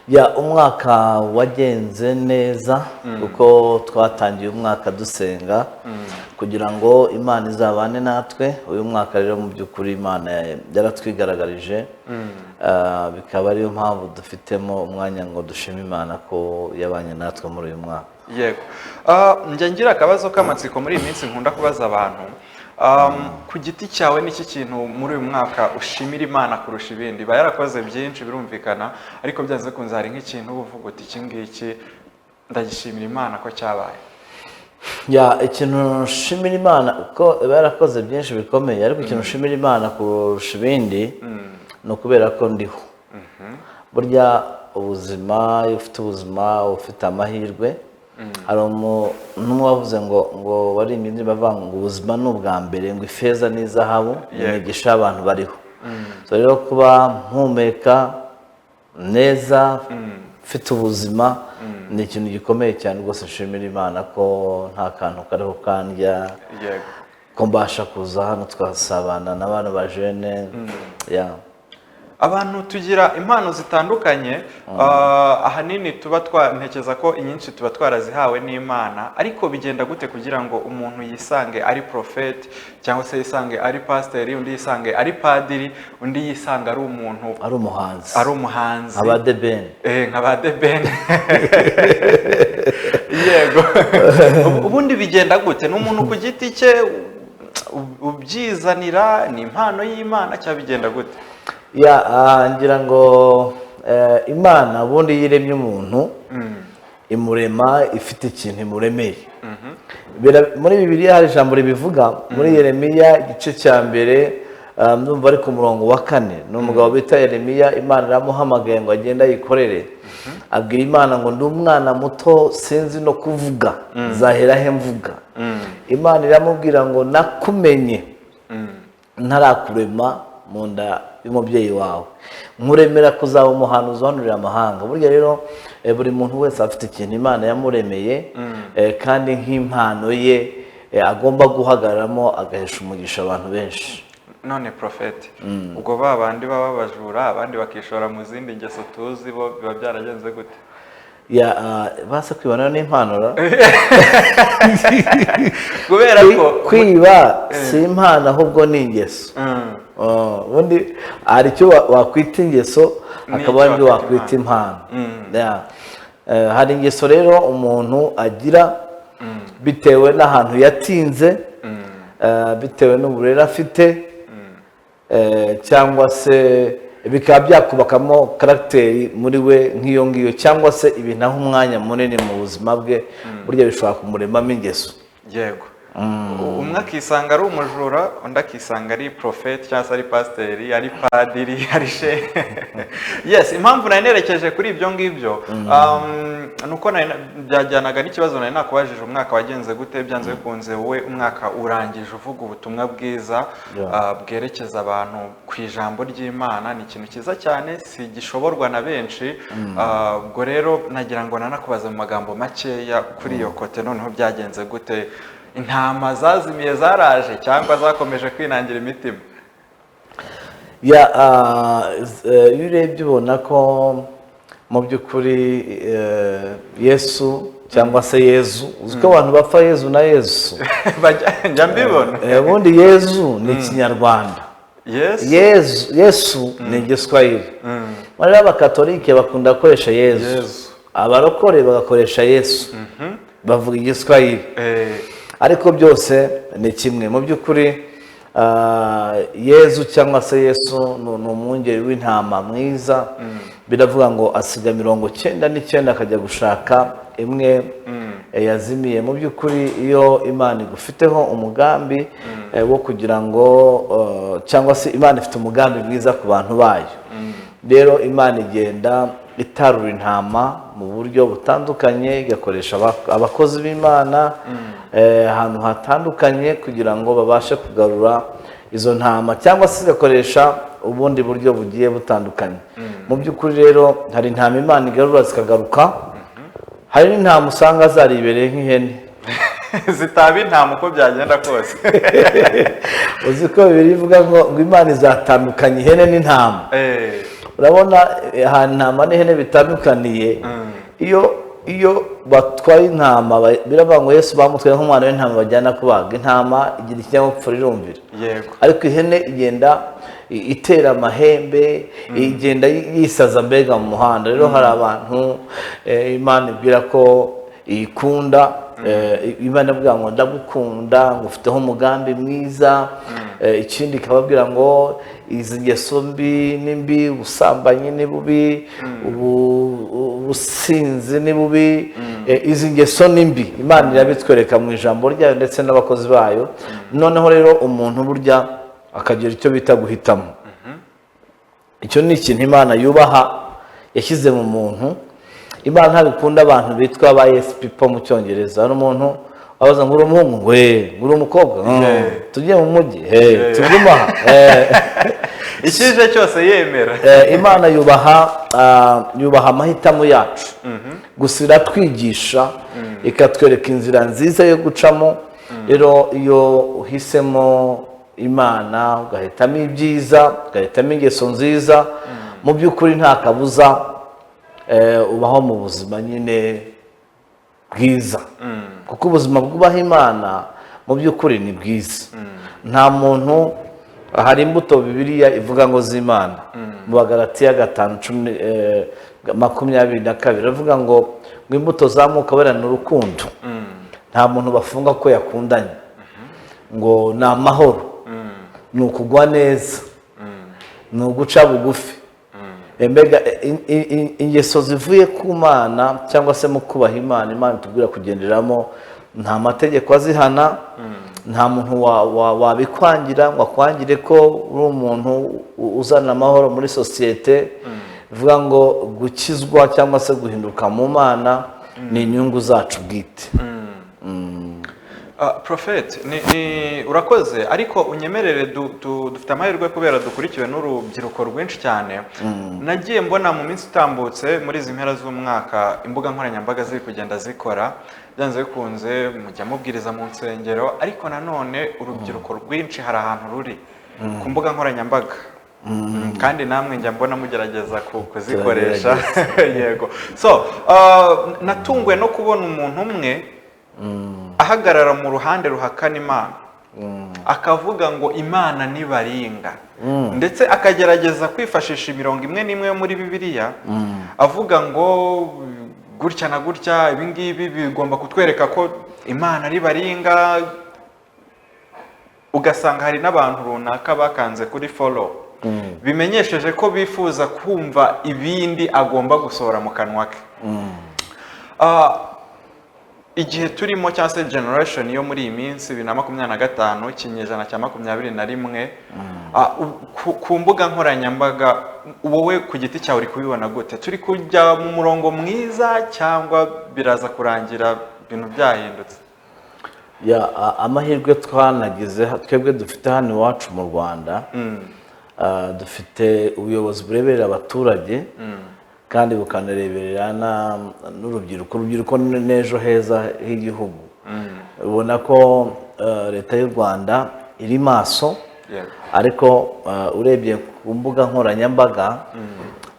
Ya, umwaka wagenze neza kuko twatangiye umwaka dusenga kugira ngo Imana izabane natwe. Uyu mwaka rero, mu by'ukuri Imana yaratwigaragarije. Bikaba ariyo mpamvu dufitemo umwanya ngo dushime Imana ko yabanye natwe muri uyu mwaka. Yego. Njya ngira akabazo k'amatsiko muri iyi minsi nkunda kubaza abantu. Ku giti cyawe, n'iki kintu muri uyu mwaka ushimira Imana kurusha ibindi? Iba yarakoze byinshi, birumvikana, ariko byanze bikunze hari nk'ikintu uba uvuga uti: "Iki ngiki ndagishimira Imana ko cyabaye." Ya, ikintu nshimira Imana, kuko iba yarakoze byinshi bikomeye, ariko ikintu nshimira Imana kurusha ibindi ni ukubera ko ndiho. Burya ubuzima, iyo ufite ubuzima uba ufite amahirwe. Hari umuntu umwe wavuze ngo waririmbye indirimbo avuga ngo ubuzima ni ubwa mbere, ngo ifeza n'izahabu ni imigisha y'abantu bariho. So rero kuba mpumeka neza, mfite ubuzima, ni ikintu gikomeye cyane rwose. Nshimira Imana ko nta kantu kariho kandya, ko mbasha kuza hano twasabana na bano bajene ya. Abantu tugira impano zitandukanye, ahanini tuba ntekereza ko inyinshi tuba twarazihawe n'Imana. Ariko bigenda gute kugira ngo umuntu yisange ari profeti, cyangwa se yisange ari pasiteri, undi yisange ari padiri, undi yisange ari umuntu ari umuhanzi, ari umuhanzi, aba The Ben? Nka ba The Ben, yego. Ubundi bigenda gute? Ni umuntu ku giti cye ubyizanira, ni impano y'Imana, cyangwa bigenda gute? Ya, ngira ngo Imana ubundi iyo iremye umuntu, imurema ifite ikintu imuremeye. Muri Bibiliya hari ijambo ribivuga, muri Yeremiya igice cya mbere, ndumva ari ku murongo wa 4. Ni umugabo bita Yeremiya. Imana iramuhamagaye ngo agende ayikorere. Abwira Imana ngo: "Ndi umwana muto, sinzi no kuvuga, nzahera he mvuga?" Imana iramubwira ngo: "Nakumenye ntarakurema mu nda y'umubyeyi wawe, nkuremera kuzaba umuhanuzi uhanurira amahanga." Burya rero buri muntu wese afite ikintu Imana yamuremeye, kandi nk'impano ye, agomba guhagararamo agahesha umugisha abantu benshi. None profeti, ubwo ba bandi baba abajura, abandi bakishora mu zindi ngeso tuzi, bo biba byaragenze gute? Ya, base kwibona n'impano ra? Kubera ko Kwiba si impano, ahubwo ni ingeso. Oh, ubundi hari icyo wakwita ingeso, hakaba hari n'ibyo wakwita wakwita impano. Ya. Hari ingeso rero umuntu agira bitewe n'ahantu yatinze, bitewe n'uburere afite, cyangwa se bikaba byakubakamo caractère muri we nk'iyo ngiyo, cyangwa se ibintu aho umwanya munini mu buzima bwe, burya bishobora kumuremamo ingeso. Yego, umwe akisanga ari umujura, undi akisanga ari profeti, cyangwa se ari pasiteri, ari padiri, ari shehe. Yes, impamvu nari nerekeje kuri ibyo ngibyo ni uko byajyanaga n'ikibazo nari nakubajije: umwaka wagenze gute? Byanze bikunze wowe umwaka urangije uvuga ubutumwa bwiza bwerekeza abantu ku ijambo ry'Imana. Ni ikintu cyiza cyane, si gishoborwa na benshi. Ubwo rero nagira ngo nanakubaze mu magambo makeya kuri iyo côté. Noneho byagenze gute? Intama zazimiye zaraje, cyangwa zakomeje kwinangira imitima? Ya, iyo urebye ubona ko mu by'ukuri Yesu cyangwa se Yezu, uzi ko abantu bapfa Yezu na Yesu? Njya mbibona. Ubundi Yezu ni Ikinyarwanda. Yesu. Yezu, Yesu ni Igiswahili. Muri Abakatolike bakunda gukoresha Yezu, Yezu. abarokore bagakoresha Yesu, bavuga Igiswahili, ariko byose ni kimwe. Mu by'ukuri Yezu cyangwa se Yesu ni umwungeri w'intama mwiza. Biravuga ngo asiga 99 akajya gushaka imwe yazimiye. Mu by'ukuri iyo Imana igufiteho umugambi wo kugira ngo cyangwa se Imana ifite umugambi mwiza ku bantu bayo, rero Imana igenda itarura intama mu buryo butandukanye, igakoresha abakozi b'Imana ahantu hatandukanye kugira ngo babashe kugarura izo ntama, cyangwa se igakoresha ubundi buryo bugiye butandukanye. Mu by'ukuri rero hari intama Imana igarura zikagaruka, hari n'intama usanga zaribereye nk'ihene, zitaba intama uko byagenda kose. Uzi ko Bibiliya ivuga ngo Imana izatandukanya ihene n'intama? Urabona ahantu intama n'ihene bitandukaniye. Iyo batwaye intama, biravuga ngo Yesu bamutwaye nk'umwana w'intama bajyana kubaga. Intama igira ikinyabupfura, irumvira. Ariko ihene igenda itera amahembe, igenda yisaza mbega mu muhanda. Rero hari abantu Imana ibwira ko iyikunda. Imana ivuga ngo ndagukunda, ngo ufiteho umugambi mwiza. Ikindi ikababwira ngo izi ngeso mbi ni mbi, ubusambanyi ni bubi, ubusinzi ni bubi, izi ngeso ni mbi. Imana irabitwereka mu ijambo ryayo ndetse n'abakozi bayo. Noneho rero umuntu burya akagira icyo bita guhitamo. Icyo ni ikintu Imana yubaha, yashyize mu muntu. Imana ntabwo ikunda abantu bitwa ba yes people mu Cyongereza. Hari umuntu abaza ngo uri umuhungu, ngo ngo uri umukobwa. Tujye mu mujyi, tugume aha. Ikije cyose yemera. Imana yubaha amahitamo yacu, gusa iratwigisha, ikatwereka inzira nziza yo gucamo. Rero iyo uhisemo Imana, ugahitamo ibyiza, ugahitamo ingeso nziza, mu by'ukuri nta kabuza ubaho mu buzima nyine bwiza, kuko ubuzima bwubaha Imana mu by'ukuri ni bwiza. Nta muntu, hari imbuto Bibiliya ivuga ngo z'Imana mu Bagalatiya 5 10, 22, iravuga ngo imbuto za Mwuka Wera ni urukundo. Nta muntu bafunga ko yakundanye. Ngo ni amahoro, ni ukugwa neza, ni uguca bugufi. Mbega ingeso zivuye ku Mana cyangwa se mu kubaha Imana, Imana itubwira kugenderamo, nta mategeko azihana. Nta muntu wabikwangira ngo akwangire ko uri umuntu uzana amahoro muri sosiyete. Bivuga ngo gukizwa cyangwa se guhinduka mu Mana ni inyungu zacu bwite. Prophet, ni urakoze, ariko unyemerere dufite amahirwe kubera dukurikiwe n'urubyiruko rwinshi cyane. Nagiye mbona mu minsi itambutse, muri izi mpera z'umwaka, imbuga nkoranyambaga ziri kugenda zikora. Byanze bikunze mujya mubwiriza mu nsengero, ariko nanone urubyiruko rwinshi hari ahantu ruri ku mbuga nkoranyambaga. Kandi namwe njya mbona mugerageza kuzikoresha. Yego, so natunguwe no kubona umuntu umwe ahagarara mu ruhande ruhakana Imana, akavuga ngo Imana ni baringa, ndetse akagerageza kwifashisha imirongo imwe n'imwe yo muri Bibiliya, avuga ngo gutya na gutya, ibi ngibi bigomba kutwereka ko Imana ari baringa. Ugasanga hari n'abantu runaka bakanze kuri follow, bimenyesheje ko bifuza kumva ibindi agomba gusohora mu kanwa ke. Igihe turimo cyangwa se generation yo muri iyi minsi, 2025, ikinyejana cya 21, ku mbuga nkoranyambaga, wowe ku giti cyawe uri kubibona gute? Turi kujya mu murongo mwiza cyangwa biraza kurangira ibintu byahindutse? Ya, amahirwe twanagize twebwe dufite hano iwacu mu Rwanda, dufite ubuyobozi bureberera abaturage kandi bukanareberera n'urubyiruko. Urubyiruko ni n'ejo heza h'igihugu. Ubona ko Leta y'u Rwanda iri maso. Ariko urebye ku mbuga nkoranyambaga,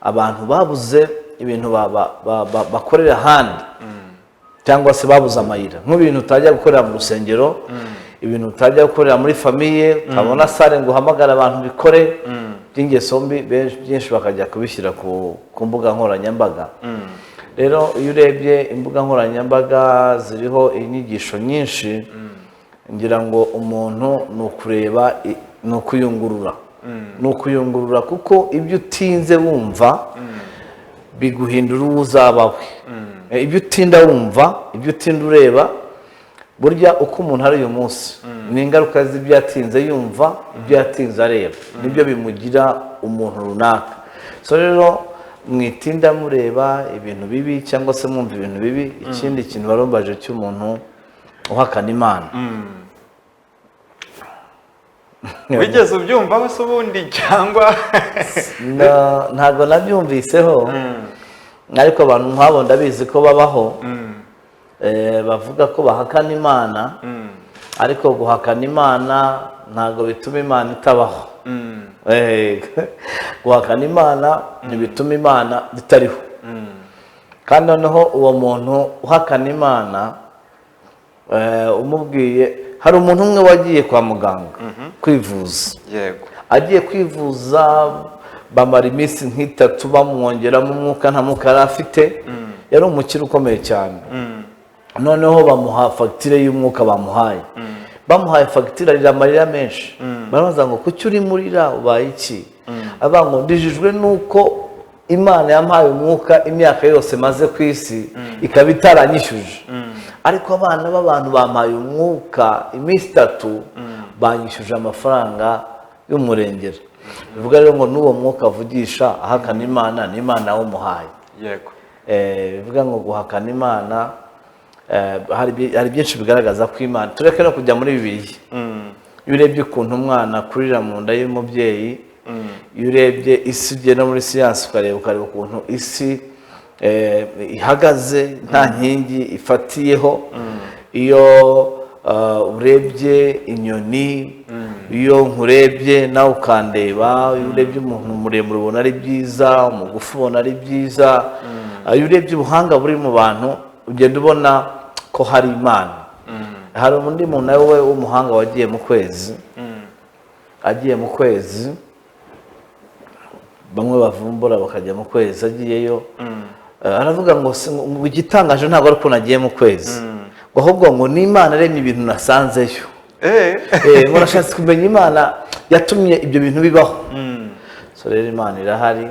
abantu babuze ibintu bakorera ahandi cyangwa se babuze amayira, nk'ibintu utajya gukorera mu rusengero, ibintu utajya gukorera muri famille, utabona salle ngo uhamagare abantu bikore by'ingeso mbi, byinshi bakajya kubishyira ku mbuga nkoranyambaga. Rero iyo urebye imbuga nkoranyambaga ziriho inyigisho nyinshi, ngira ngo umuntu ni ukureba, ni ukuyungurura, ni ukuyungurura, kuko ibyo utinze wumva biguhindura uwo uzaba we. Ibyo utinda wumva, ibyo utinda ureba, burya uko umuntu ari uyu munsi ni ingaruka z'ibyo yatinze yumva, ibyo yatinze areba, nibyo bimugira umuntu runaka. So rero mwitinda mureba ibintu bibi cyangwa se mwumva ibintu bibi. Ikindi kintu warumbaje cy'umuntu uhakana Imana. Wigeze ubyumvaho se ubundi cyangwa? Ntabwo nabyumviseho, ariko abantu nk'abo ndabizi ko babaho. Bavuga ko bahakana Imana, ariko guhakana Imana ntabwo bituma Imana itabaho. Guhakana Imana ntibituma Imana itariho. Kandi noneho uwo muntu uhakana Imana, umubwiye, hari umuntu umwe wagiye kwa muganga kwivuza. Agiye kwivuza, bamara iminsi nk'itatu bamwongeramo umwuka, nta mwuka yari afite. Yari umukire ukomeye cyane. Noneho bamuha fagitire y'umwuka bamuhaye. Bamuhaye fagitire, arira amarira menshi. Barabaza ngo: "Kuki uri murira, ubaye iki?" Avuga ngo: "Ndijijwe nuko Imana yampaye umwuka imyaka yose maze ku isi ikaba itaranyishyuje, ariko abana b'abantu bampaye umwuka iminsi 3 banyishyuje amafaranga y'umurengera." Bivuga rero ngo n'uwo mwuka avugisha ahakana Imana, ni Imana wumuhaye. Bivuga ngo guhakana Imana, hari byinshi bigaragaza ko Imana, tureke no kujya muri Bibiliya, iyo urebye ukuntu umwana akurira mu nda y'umubyeyi, iyo urebye isi, ugiye no muri siyansi ukareba ukuntu isi ihagaze nta nkingi ifatiyeho, iyo urebye inyoni, iyo nkurebye nawe ukandeba, iyo urebye umuntu muremure ubona ari byiza, umugufi ubona ari byiza, iyo urebye ubuhanga buri mu bantu ugenda ubona ko hari Imana. Hari undi muntu nawe w'umuhanga wagiye mu kwezi. Agiye mu kwezi, bamwe bavumbura bakajya mu kwezi, agiyeyo aravuga ngo ngo igitangaje ntabwo ari ukuntu agiye mu kwezi, ngo ahubwo ngo ni Imana aremye ibintu nasanzeyo. Ngo nashatse kumenya Imana yatumye ibyo bintu bibaho. So rero Imana irahari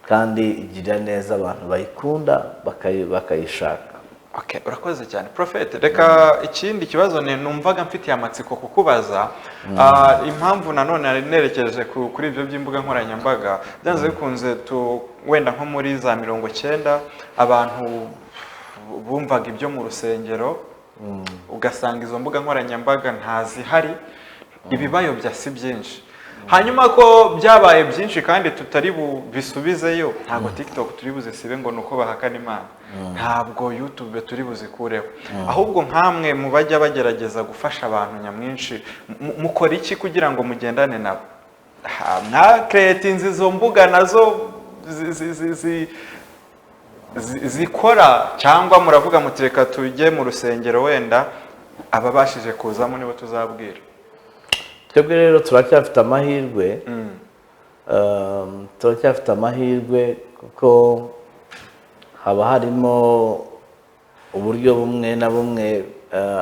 kandi igirira neza abantu bayikunda, bakayishaka. Okay, urakoze cyane, Prophet. Reka ikindi kibazo ni numvaga mfitiye amatsiko kukubaza. Impamvu nanone nari nerekeje kuri ibyo by'imbuga nkoranyambaga, byanze bikunze tu wenda nko muri za 90 abantu bumvaga ibyo mu rusengero, ugasanga izo mbuga nkoranyambaga ntazihari, ibibayobya si byinshi. Hanyuma ko byabaye byinshi kandi tutari bisubizeyo, ntabwo TikTok turi buzisibe ngo ni uko bahakana Imana, ntabwo YouTube turi buzikureho. Ahubwo nkamwe mu bajya bagerageza gufasha abantu nyamwinshi, mukora iki kugira ngo mugendane nabo? Mwakeretinze izo mbuga nazo zikora, cyangwa muravuga muti: "Reka tujye mu rusengero, wenda ababashije kuzamo nibo tuzabwira"? Twebwe rero turacyafite amahirwe, turacyafite amahirwe kuko haba harimo uburyo bumwe na bumwe,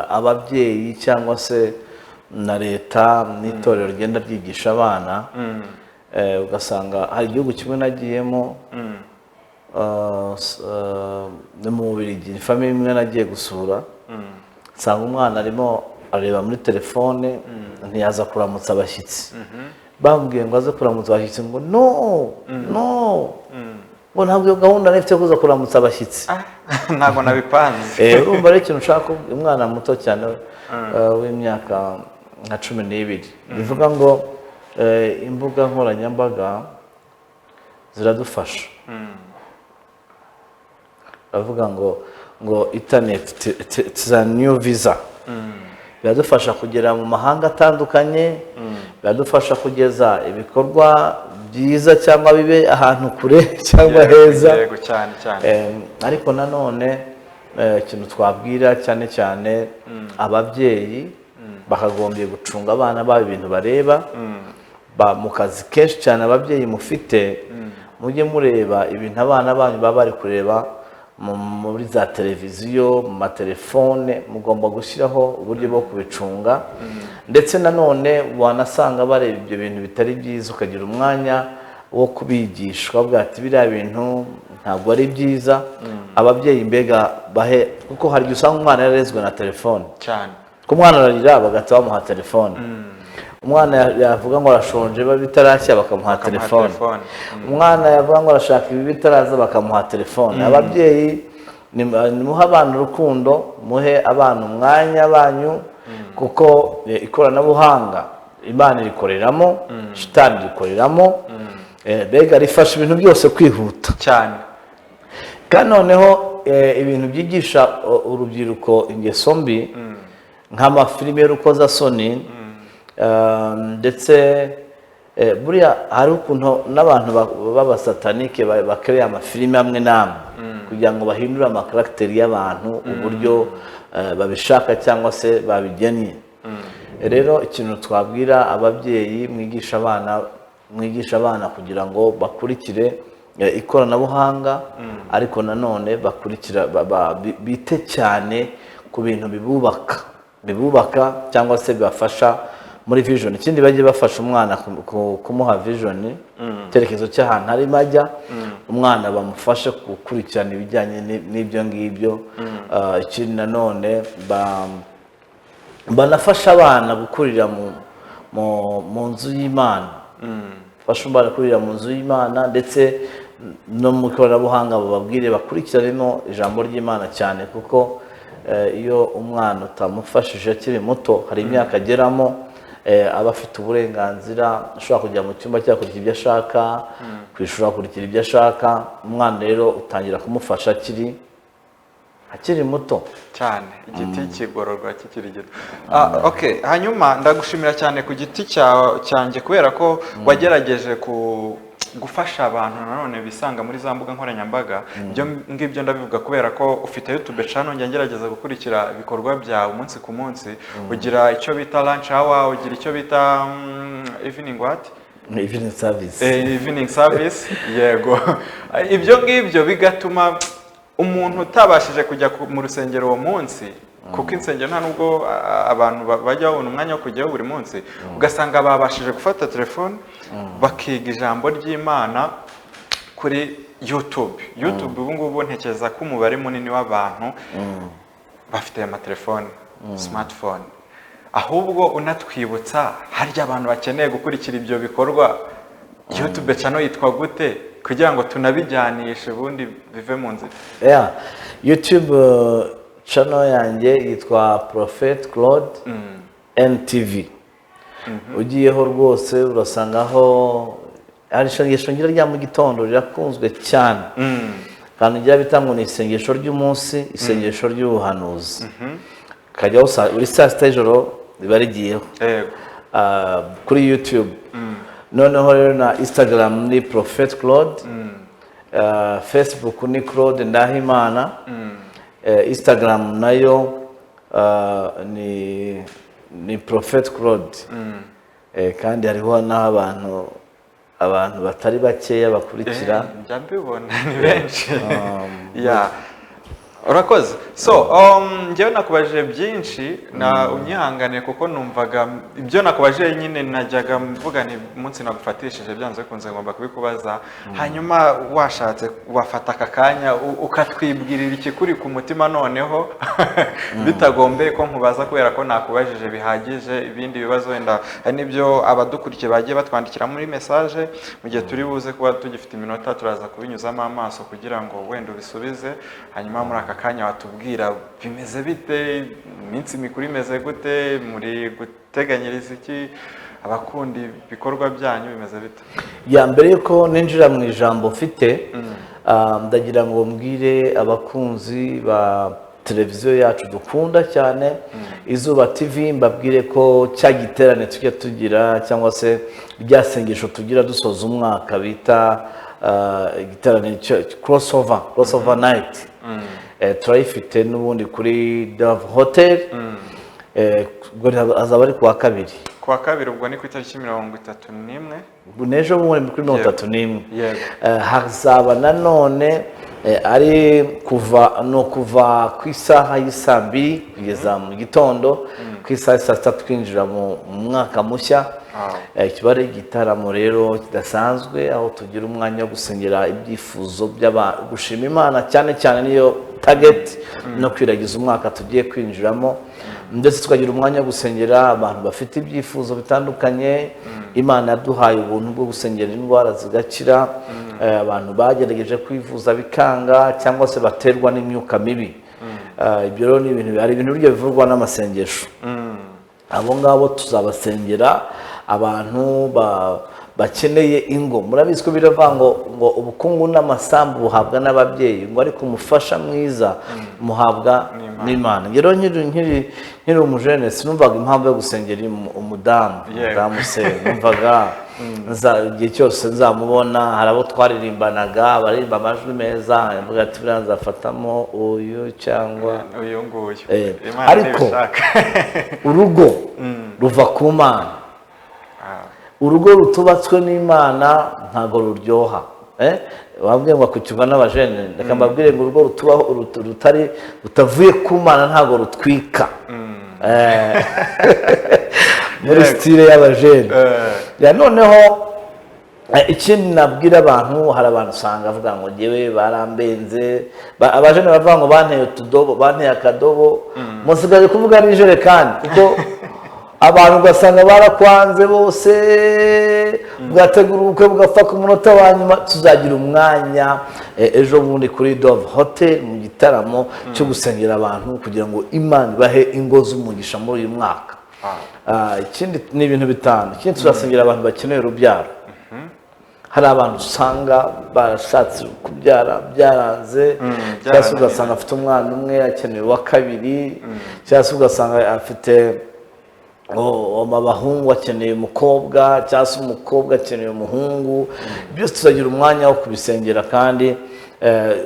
ababyeyi cyangwa se na leta n'itorero rigenda ryigisha abana. Ugasanga hari igihugu kimwe nagiyemo, ni mu Bubiligi, famille imwe nagiye gusura, nsanga umwana arimo areba muri telefone, ntiyaza kuramutsa abashyitsi. Bambwiye ngo aze kuramutsa abashyitsi, ngo: "No, no," ngo: "Ntabwo iyo gahunda nari mfite yo kuza kuramutsa abashyitsi." Ah, ntabwo nabipanze. Urumva rero ikintu ushaka kubwira umwana muto cyane, w'imyaka nka 12. Bivuga ngo imbuga nkoranyambaga ziradufasha. Bavuga ngo internet it's a new visa. Biradufasha kugera mu mahanga atandukanye, biradufasha kugeza ibikorwa byiza cyangwa bibe ahantu kure cyangwa heza. Yego, cyane cyane. Ariko nanone ikintu twabwira cyane cyane ababyeyi, bakagombye gucunga abana babo ibintu bareba. Mu kazi kenshi cyane ababyeyi mufite, mujye mureba ibintu abana banyu baba bari kureba muri za televiziyo, mu matelefone. Mugomba gushyiraho uburyo bwo kubicunga, ndetse nanone wanasanga bareba ibyo bintu bitari byiza, ukagira umwanya wo kubigisha, ukavuga ati: "Biriya bintu ntabwo ari byiza." Ababyeyi mbega bahe, kuko hari igihe usanga umwana yararezwe na telefone. Ko umwana ararira bagahita bamuha telefone, umwana yavuga ngo arashonje biba bitarashya bakamuha bakamuha telefone, telefone. Umwana yavuga ngo arashaka ibi bitaraza bakamuha telefone. Ababyeyi, nimuhe abana urukundo, muhe abana umwanya banyu, kuko ikoranabuhanga Imana irikoreramo, shitani irikoreramo. Mbega rifasha ibintu byose kwihuta. Kandi noneho ibintu byigisha urubyiruko ingeso mbi, nk'amafilime y'urukozasoni. Ndetse buriya hari ukuntu n'abantu b'abasatanike bakereye amafilime amwe n'amwe kugira ngo bahindure amakaragiteri y'abantu uburyo babishaka cyangwa se babigennye. Rero ikintu twabwira ababyeyi, mwigisha abana kugira ngo bakurikire ikoranabuhanga, ariko nanone bakurikira bite cyane ku bintu bibubaka cyangwa se bibafasha muri vision. Ikindi, bajye bafasha umwana kumuha vision, icyerekezo cy'ahantu arimo ajya. Umwana bamufashe gukurikirana ibijyanye n'ibyo ngibyo. Ikindi nanone, banafasha abana gukurira mu nzu y'Imana. Fasha umwana gukurira mu nzu y'Imana, ndetse no mu ikoranabuhanga bababwire bakurikiranemo ijambo ry'Imana cyane, kuko iyo umwana utamufashije akiri muto, hari imyaka ageramo aba afite uburenganzira, ashobora kujya mu cyumba cye akurikira ibyo ashaka, ku ishuri akurikira ibyo ashaka. Umwana rero utangira kumufasha akiri muto. Cyane, igiti kigororwa kikiri gito. Okay, hanyuma ndagushimira cyane ku giti cyanjye kubera ko wagerageje ku gufasha abantu nanone bisanga muri za mbuga nkoranyambaga. Ibyo ngibyo ndabivuga kubera ko ufite YouTube channel, njya ngerageza gukurikira ibikorwa byawe umunsi ku munsi. Ugira icyo bita lunch hour, ugira icyo bita evening what? Evening service. Evening service, yego. Ibyo ngibyo bigatuma umuntu utabashije kujya mu rusengero uwo munsi, kuko insengero nta nubwo abantu bajya babona umwanya wo kujyayo buri munsi, ugasanga babashije gufata telefone bakiga ijambo ry'Imana kuri YouTube. YouTube ubu ngubu ntekereza ko umubare munini w'abantu bafite amatelefone, smartphone. Ahubwo unatwibutsa, harya abantu bakeneye gukurikira ibyo bikorwa, YouTube channel yitwa gute, kugira ngo tunabijyanishe ubundi bive mu nzira? Yeah. YouTube channel yanjye yitwa Prophet Claude NTV. Ugiyeho rwose urasangaho hari isengesho ngira rya mu gitondo, rirakunzwe cyane, kandi ngira bita ngo ni isengesho ry'umunsi, isengesho ry'ubuhanuzi. Kajyaho buri saa 6 y'ijoro riba rigiyeho. Kuri YouTube. Noneho rero na Instagram ni Prophet Claude. Facebook ni Claude Ndahimana. Instagram nayo ni Prophet Claude. Kandi hariho n'aho abantu batari bakeya bakurikira. Njya mbibona, ni benshi. Yeah, urakoze. So njyewe nakubajije byinshi, na unyihangane kuko numvaga ibyo nakubajije nyine najyaga mvuga ni umunsi nagufatishije, byanze bikunze ngomba kubikubaza. Hanyuma washatse wafata aka kanya ukatwibwirira ikikuri ku mutima, noneho bitagombeye ko nkubaza, kubera ko nakubajije bihagije. Ibindi bibazo wenda hari n'ibyo abadukurikiye bagiye batwandikira muri message, mu gihe turi buze kuba tugifite iminota turaza kubinyuzamo amaso kugira ngo wenda ubisubize. Hanyuma muri aka kanya watubwira bimeze bite, iminsi mikuru imeze gute, muri guteganyiriza iki abakunda ibikorwa byanyu, bimeze bite? Ya, mbere yuko ninjira mu ijambo mfite, ndagira ngo mbwire abakunzi ba televiziyo yacu dukunda cyane, Izuba TV, mbabwire ko cya giterane tujya tugira, cyangwa se rya sengesho tugira dusoza umwaka bita igiterane crossover night, turayifite n'ubundi kuri Dove Hotel. Ubwo azaba ari ku wa kabiri. Ku wa kabiri, ubwo ni ku itariki 31. N'ejo bundi kuri 31. Yego. Hazaba nanone ari kuva, ni ukuva ku isaha y'isaa 2 kugeza mu gitondo ku isaha y'i saa 6, twinjira mu mwaka mushya. Kiba ari igitaramo rero kidasanzwe, aho tugira umwanya wo gusengera ibyifuzo by'abantu, gushima Imana cyane cyane niyo target, no kwiragiza umwaka tugiye kwinjiramo, ndetse tukagira umwanya wo gusengera abantu bafite ibyifuzo bitandukanye. Imana yaduhaye ubuntu bwo gusengera indwara zigakira, abantu bagerageje kwivuza bikanga, cyangwa se baterwa n'imyuka mibi. Ibyo rero ni ibintu, hari ibintu burya bivurwa n'amasengesho. Abo ngabo tuzabasengera. Abantu bakeneye ingo. Murabizi ko biravuga ngo ubukungu n'amasambu buhabwa n'ababyeyi, ngo ariko umufasha mwiza muhabwa n'Imana. Rero nkiri umujene sinumvaga impamvu yo gusengera umudamu. Umudamu se numvaga igihe cyose nzamubona. Hari abo twaririmbanaga baririmba amajwi meza, mvuga ati buriya nzafatamo uyu cyangwa uyu nguyu. Ariko urugo ruva ku Mana. Urugo rutubatswe n'Imana ntabwo ruryoha. Wabwiye ngo akukirwa n'abajene, reka mbabwire ngo urugo rutubaho rutari rutavuye ku Mana ntabwo rutwika. Muri style y'abajene. Noneho ikindi nabwira abantu, hari abantu usanga avuga ngo ngewe barambenze, abajene bavuga ngo banteye utudobo, banteye akadobo, musigaye kuvuga n'ijerekani, kuko abantu ugasanga barakwanze bose, bwategura ubukwe bugapfa ku munota wa nyuma. Tuzagira umwanya ejo bundi kuri Dove Hotel mu gitaramo cyo gusengera abantu kugira ngo Imana ibahe ingo z'umugisha muri uyu mwaka. Ikindi ni ibintu bitanu. Ikindi tuzasengera abantu bakeneye urubyaro. Hari abantu usanga barashatse kubyara byaranze, cyangwa se ugasanga afite umwana umwe akeneye uwa kabiri, cyangwa se ugasanga afite abahungu akeneye umukobwa, cyangwa se umukobwa akeneye umuhungu. Byose tuzagira umwanya wo kubisengera, kandi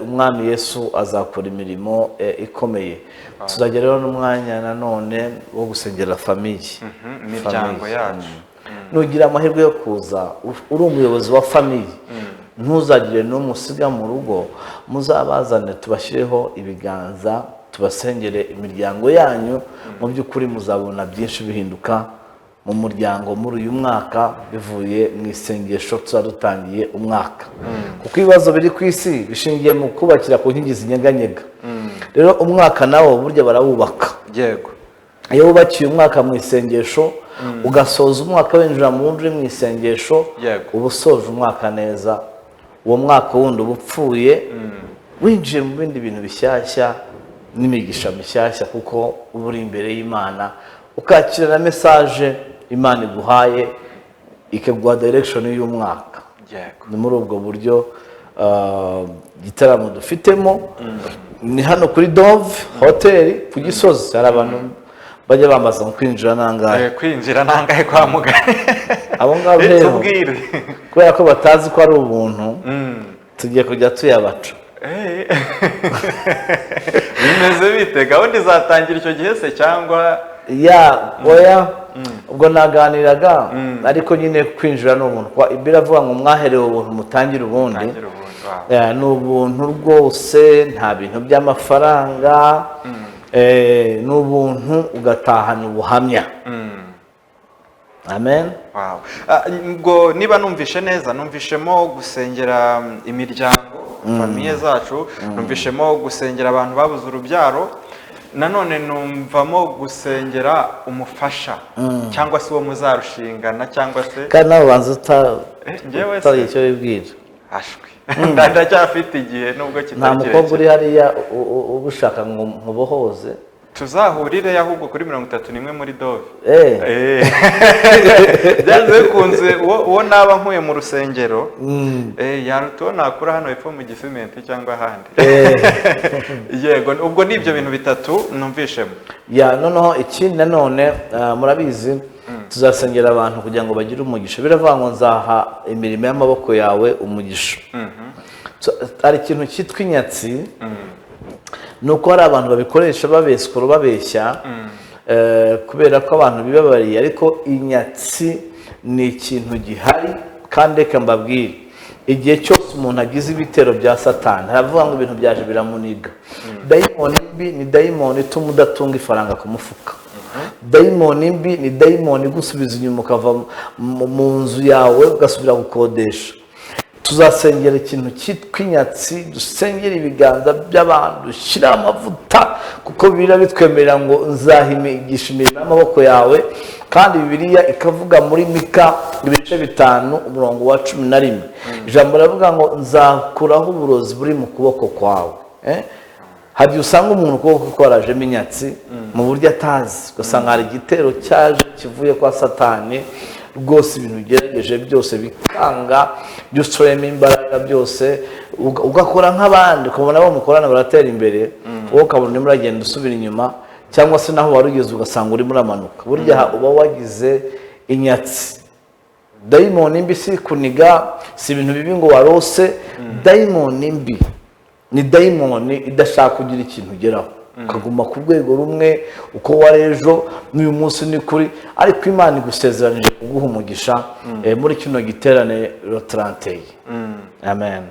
umwami Yesu azakora imirimo ikomeye. Tuzagira rero n'umwanya nanone wo gusengera famille, imiryango yacu. Nugira amahirwe yo kuza uri umuyobozi wa famille, ntuzagire n'umwe usiga mu rugo, muzabazane tubashyireho ibiganza, tubasengere imiryango yanyu. Mu by'ukuri muzabona byinshi bihinduka mu muryango muri uyu mwaka bivuye mu isengesho tuba dutangiye umwaka, kuko ibibazo biri ku isi bishingiye mu kubakira ku nkingi zinyeganyega. Rero umwaka nawo burya barawubaka. Yego. Iyo wubakiye umwaka mu isengesho, ugasoza umwaka winjira mu wundi uri mu isengesho, uba usoje umwaka neza. Uwo mwaka wundi uba upfuye, winjiye mu bindi bintu bishyashya n'imigisha mishyashya, kuko uba uri imbere y'Imana, ukakira na message Imana iguhaye, ikaguha direction y'umwaka. Ni muri ubwo buryo igitaramo dufitemo ni hano kuri Dove Hotel ku Gisozi. Hari abantu bajya bambaza ngo kwinjira nangahe? Kwinjira nangahe kwa mugari? Abo ngabo rero kubera ko batazi ko ari ubuntu, tugiye kujya tuyabaca. Bimeze bite? Gahunda izatangira icyo gihe se cyangwa? Ya oya, ubwo naganiraga, ariko nyine kwinjira ni ubuntu. Biravuga ngo mwaherewe ubuntu mutangire ubundi. Ni ubuntu rwose, nta bintu by'amafaranga, ni ubuntu, ugatahana ubuhamya. Amen. Ngo niba numvishe neza, numvishemo gusengera imiryango, famille zacu, numvishemo gusengera abantu babuze urubyaro, nanone numvamo gusengera umufasha cyangwa se uwo muzarushingana, cyangwa se kandi nawe banza utari icyo wibwira. Ashwi, ndacyafite igihe nubwo kitari kirekire. Nta mukobwa uri hariya ugushaka ngo mubohoze. Tuzahurire ahubwo kuri 31 muri Dove. Byanze bikunze uwo naba nkuye mu rusengero yaruta uwo nakura hano hepfo mu Gisimenti cyangwa ahandi. Yego, ubwo ni ibyo bintu bitatu numvishemo. Ya noneho ikindi nanone murabizi, tuzasengera abantu kugira ngo bagire umugisha. Biravuga ngo nzaha imirimo y'amaboko yawe umugisha. Hari ikintu cyitwa inyatsi, nuko hari abantu babikoresha babeskora babeshya, kubera ko abantu bibabariye, ariko inyatsi ni ikintu gihari. Kandi reka mbabwire, igihe cyose umuntu agize ibitero bya Satani, haravuga ngo ibintu byaje biramuniga. Dayimoni mbi ni dayimoni ituma udatunga ifaranga ku mufuka. Dayimoni mbi ni dayimoni igusubiza inyuma, ukava mu nzu yawe ugasubira gukodesha. Tuzasengera ikintu cyitwa inyatsi, dusengera ibiganza by'abantu, dushyira amavuta, kuko Bibiliya bitwemerera ngo nzahimigisha imirimo y'amaboko yawe. Kandi Bibiliya ikavuga muri Mika ibice 5 umurongo wa 11, ijambo riravuga ngo nzakuraho uburozi buri mu kuboko kwawe. Hari usanga umuntu ukuboko kwarajemo inyatsi mu buryo atazi, ugasanga hari igitero cyaje kivuye kwa Satani. Rwose ibintu ugerageje byose bikanga, ibyo ushoyemo imbaraga byose ugakora nk'abandi, ukabona abo mukorana baratera imbere, wowe ukabona urimo uragenda usubira inyuma, cyangwa se naho wari ugeze ugasanga urimo uramanuka. Burya uba wagize inyatsi, dayimoni mbi. Si kuniga, si ibintu bibi ngo warose. Dayimoni mbi ni dayimoni idashaka kugira ikintu ugeraho, ukaguma ku rwego rumwe uko wari ejo n'uyu munsi ni kuri. Ariko Imana igusezeranije kuguha umugisha muri kino giterane le 31. Amen.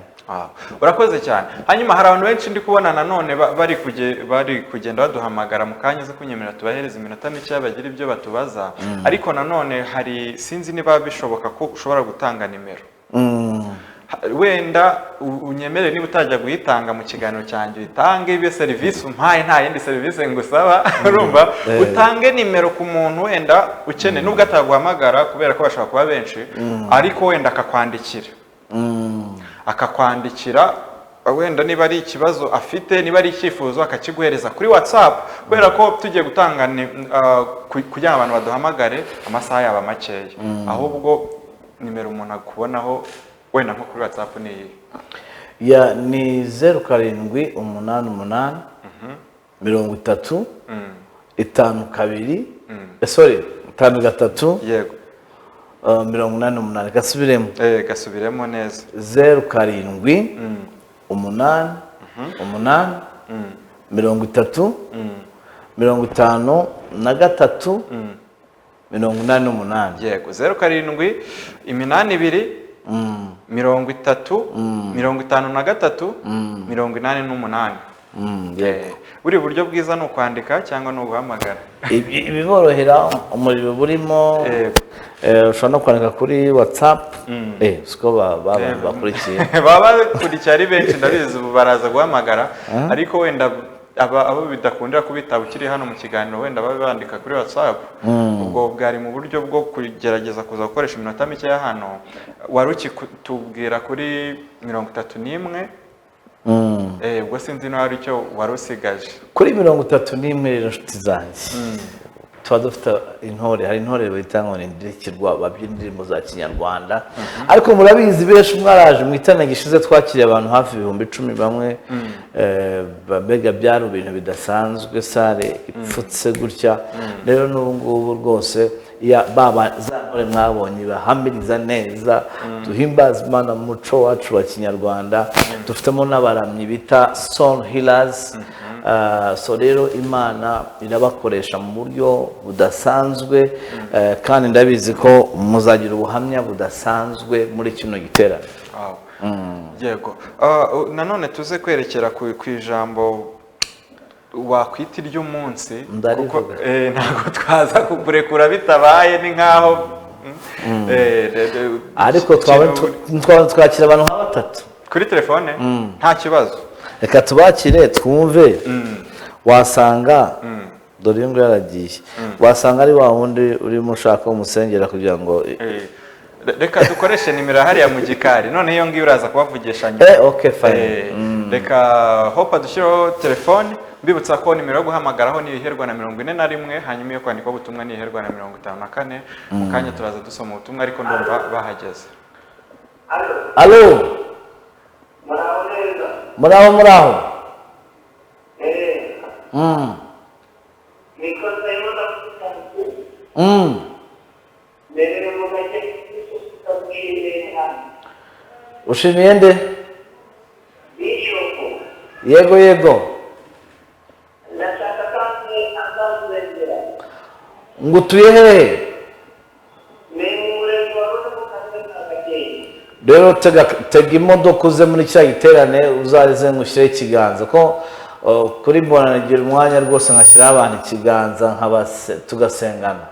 Urakoze cyane. Hanyuma hari abantu benshi ndi kubona nanone bari kugenda baduhamagara. Mu kanya uze kunyemerera tubahereza iminota mike bagira ibyo batubaza. Ariko nanone hari, sinzi niba bishoboka ko ushobora gutanga nimero. Wenda unyemere, niba utajya guhitanga mu kiganiro cyanjye, uyitange ibe serivisi umpaye, nta yindi serivisi ngusaba. Urumva, utange nimero ku muntu wenda ukeneye, nubwo ataguhamagara kubera ko bashobora kuba benshi, ariko wenda akakwandikira wenda niba ari ikibazo afite, niba ari icyifuzo, akakiguhereza kuri WhatsApp, kubera ko tugiye gutanga kugira ngo abantu baduhamagare amasaha yaba makeya. Ahubwo nimero umuntu akubonaho wenda nko kuri WhatsApp ni iyihe? Ya, ni 0788 30 52, sorry, 53, 88. Gasubiremo. Gasubiremo neza. 0788 30 53 88. Yego, 0788 30 53 88. Yego. Buri buryo bwiza ni ukwandika cyangwa ni uguhamagara? Ibiborohera, umuriro burimo, ushobora no kwandika kuri WhatsApp, siko abantu bakurikiye. Baba bakurikiye ari benshi, ndabizi, ubu baraza guhamagara. Ariko wenda abo bidakundira kubitaba ukiri hano mu kiganiro, wenda babe bandika kuri WhatsApp. Ubwo bwari mu buryo bwo kugerageza kuza gukoresha iminota mike ya hano. Wari ukitubwira kuri 31. Ubwo sinzi niba hari icyo wari usigaje. Kuri 31 rero, inshuti zanjye, tuba dufite intore. Hari intore bita ngo ni indirikirwa, babyina indirimbo za kinyarwanda. Ariko murabizi, benshi mwaraje mu iterane gishize, twakiriye abantu hafi 10,000 bamwe. Mbega byari ibintu bidasanzwe, salle ipfutse gutya. Rero n'ubu ngubu rwose baba za ntore mwabonye bahamiriza neza, duhimbaza Imana mu muco wacu wa kinyarwanda. Dufitemo n'abaramyi bita Soul Healers. So rero Imana irabakoresha mu buryo budasanzwe, kandi ndabizi ko muzagira ubuhamya budasanzwe muri kino giterane. Wow. Yego. Nanone tuze kwerekera ku ijambo wakwita iry'umunsi, Ndarivuga. kuko ntabwo twaza kukurekura bitabaye, ni nkaho Ariko twaba twaba twakira abantu nka batatu kuri telefone, nta kibazo. Reka tubakire twumve. Wasanga, dore uyu nguyu yaragiye, wasanga ari wa wundi urimo ushaka umusengera kugira ngo Reka dukoreshe nimero hariya mu gikari, none iyo ngiyo uraza kubavugisha nyuma. Okay, fine. Reka Hope dushyireho telefone. Mbibutsa ko nimero yo guhamagaraho ni iherwa na 41, hanyuma iyo kwandikaho ubutumwa ni iherwa na 54. Mu kanya turaza dusoma ubutumwa, ariko ndumva bahageze. Alo. Muraho neza? Muraho, muraho. Nitwa Simon. Mberere mu gace k'Ushimira. Ushimiye nde? Bishop. Yego. Ndashaka kandi azazengera. Ngo utuye hehe? Ni mu murenge wa Runda, mu karere ka Gakenke. Rero tega imodoka uze muri cya giterane, uzaze ngushyireho ikiganza, ko kuri mbona nagira umwanya rwose nkashyiraho abantu ikiganza, tugasengana.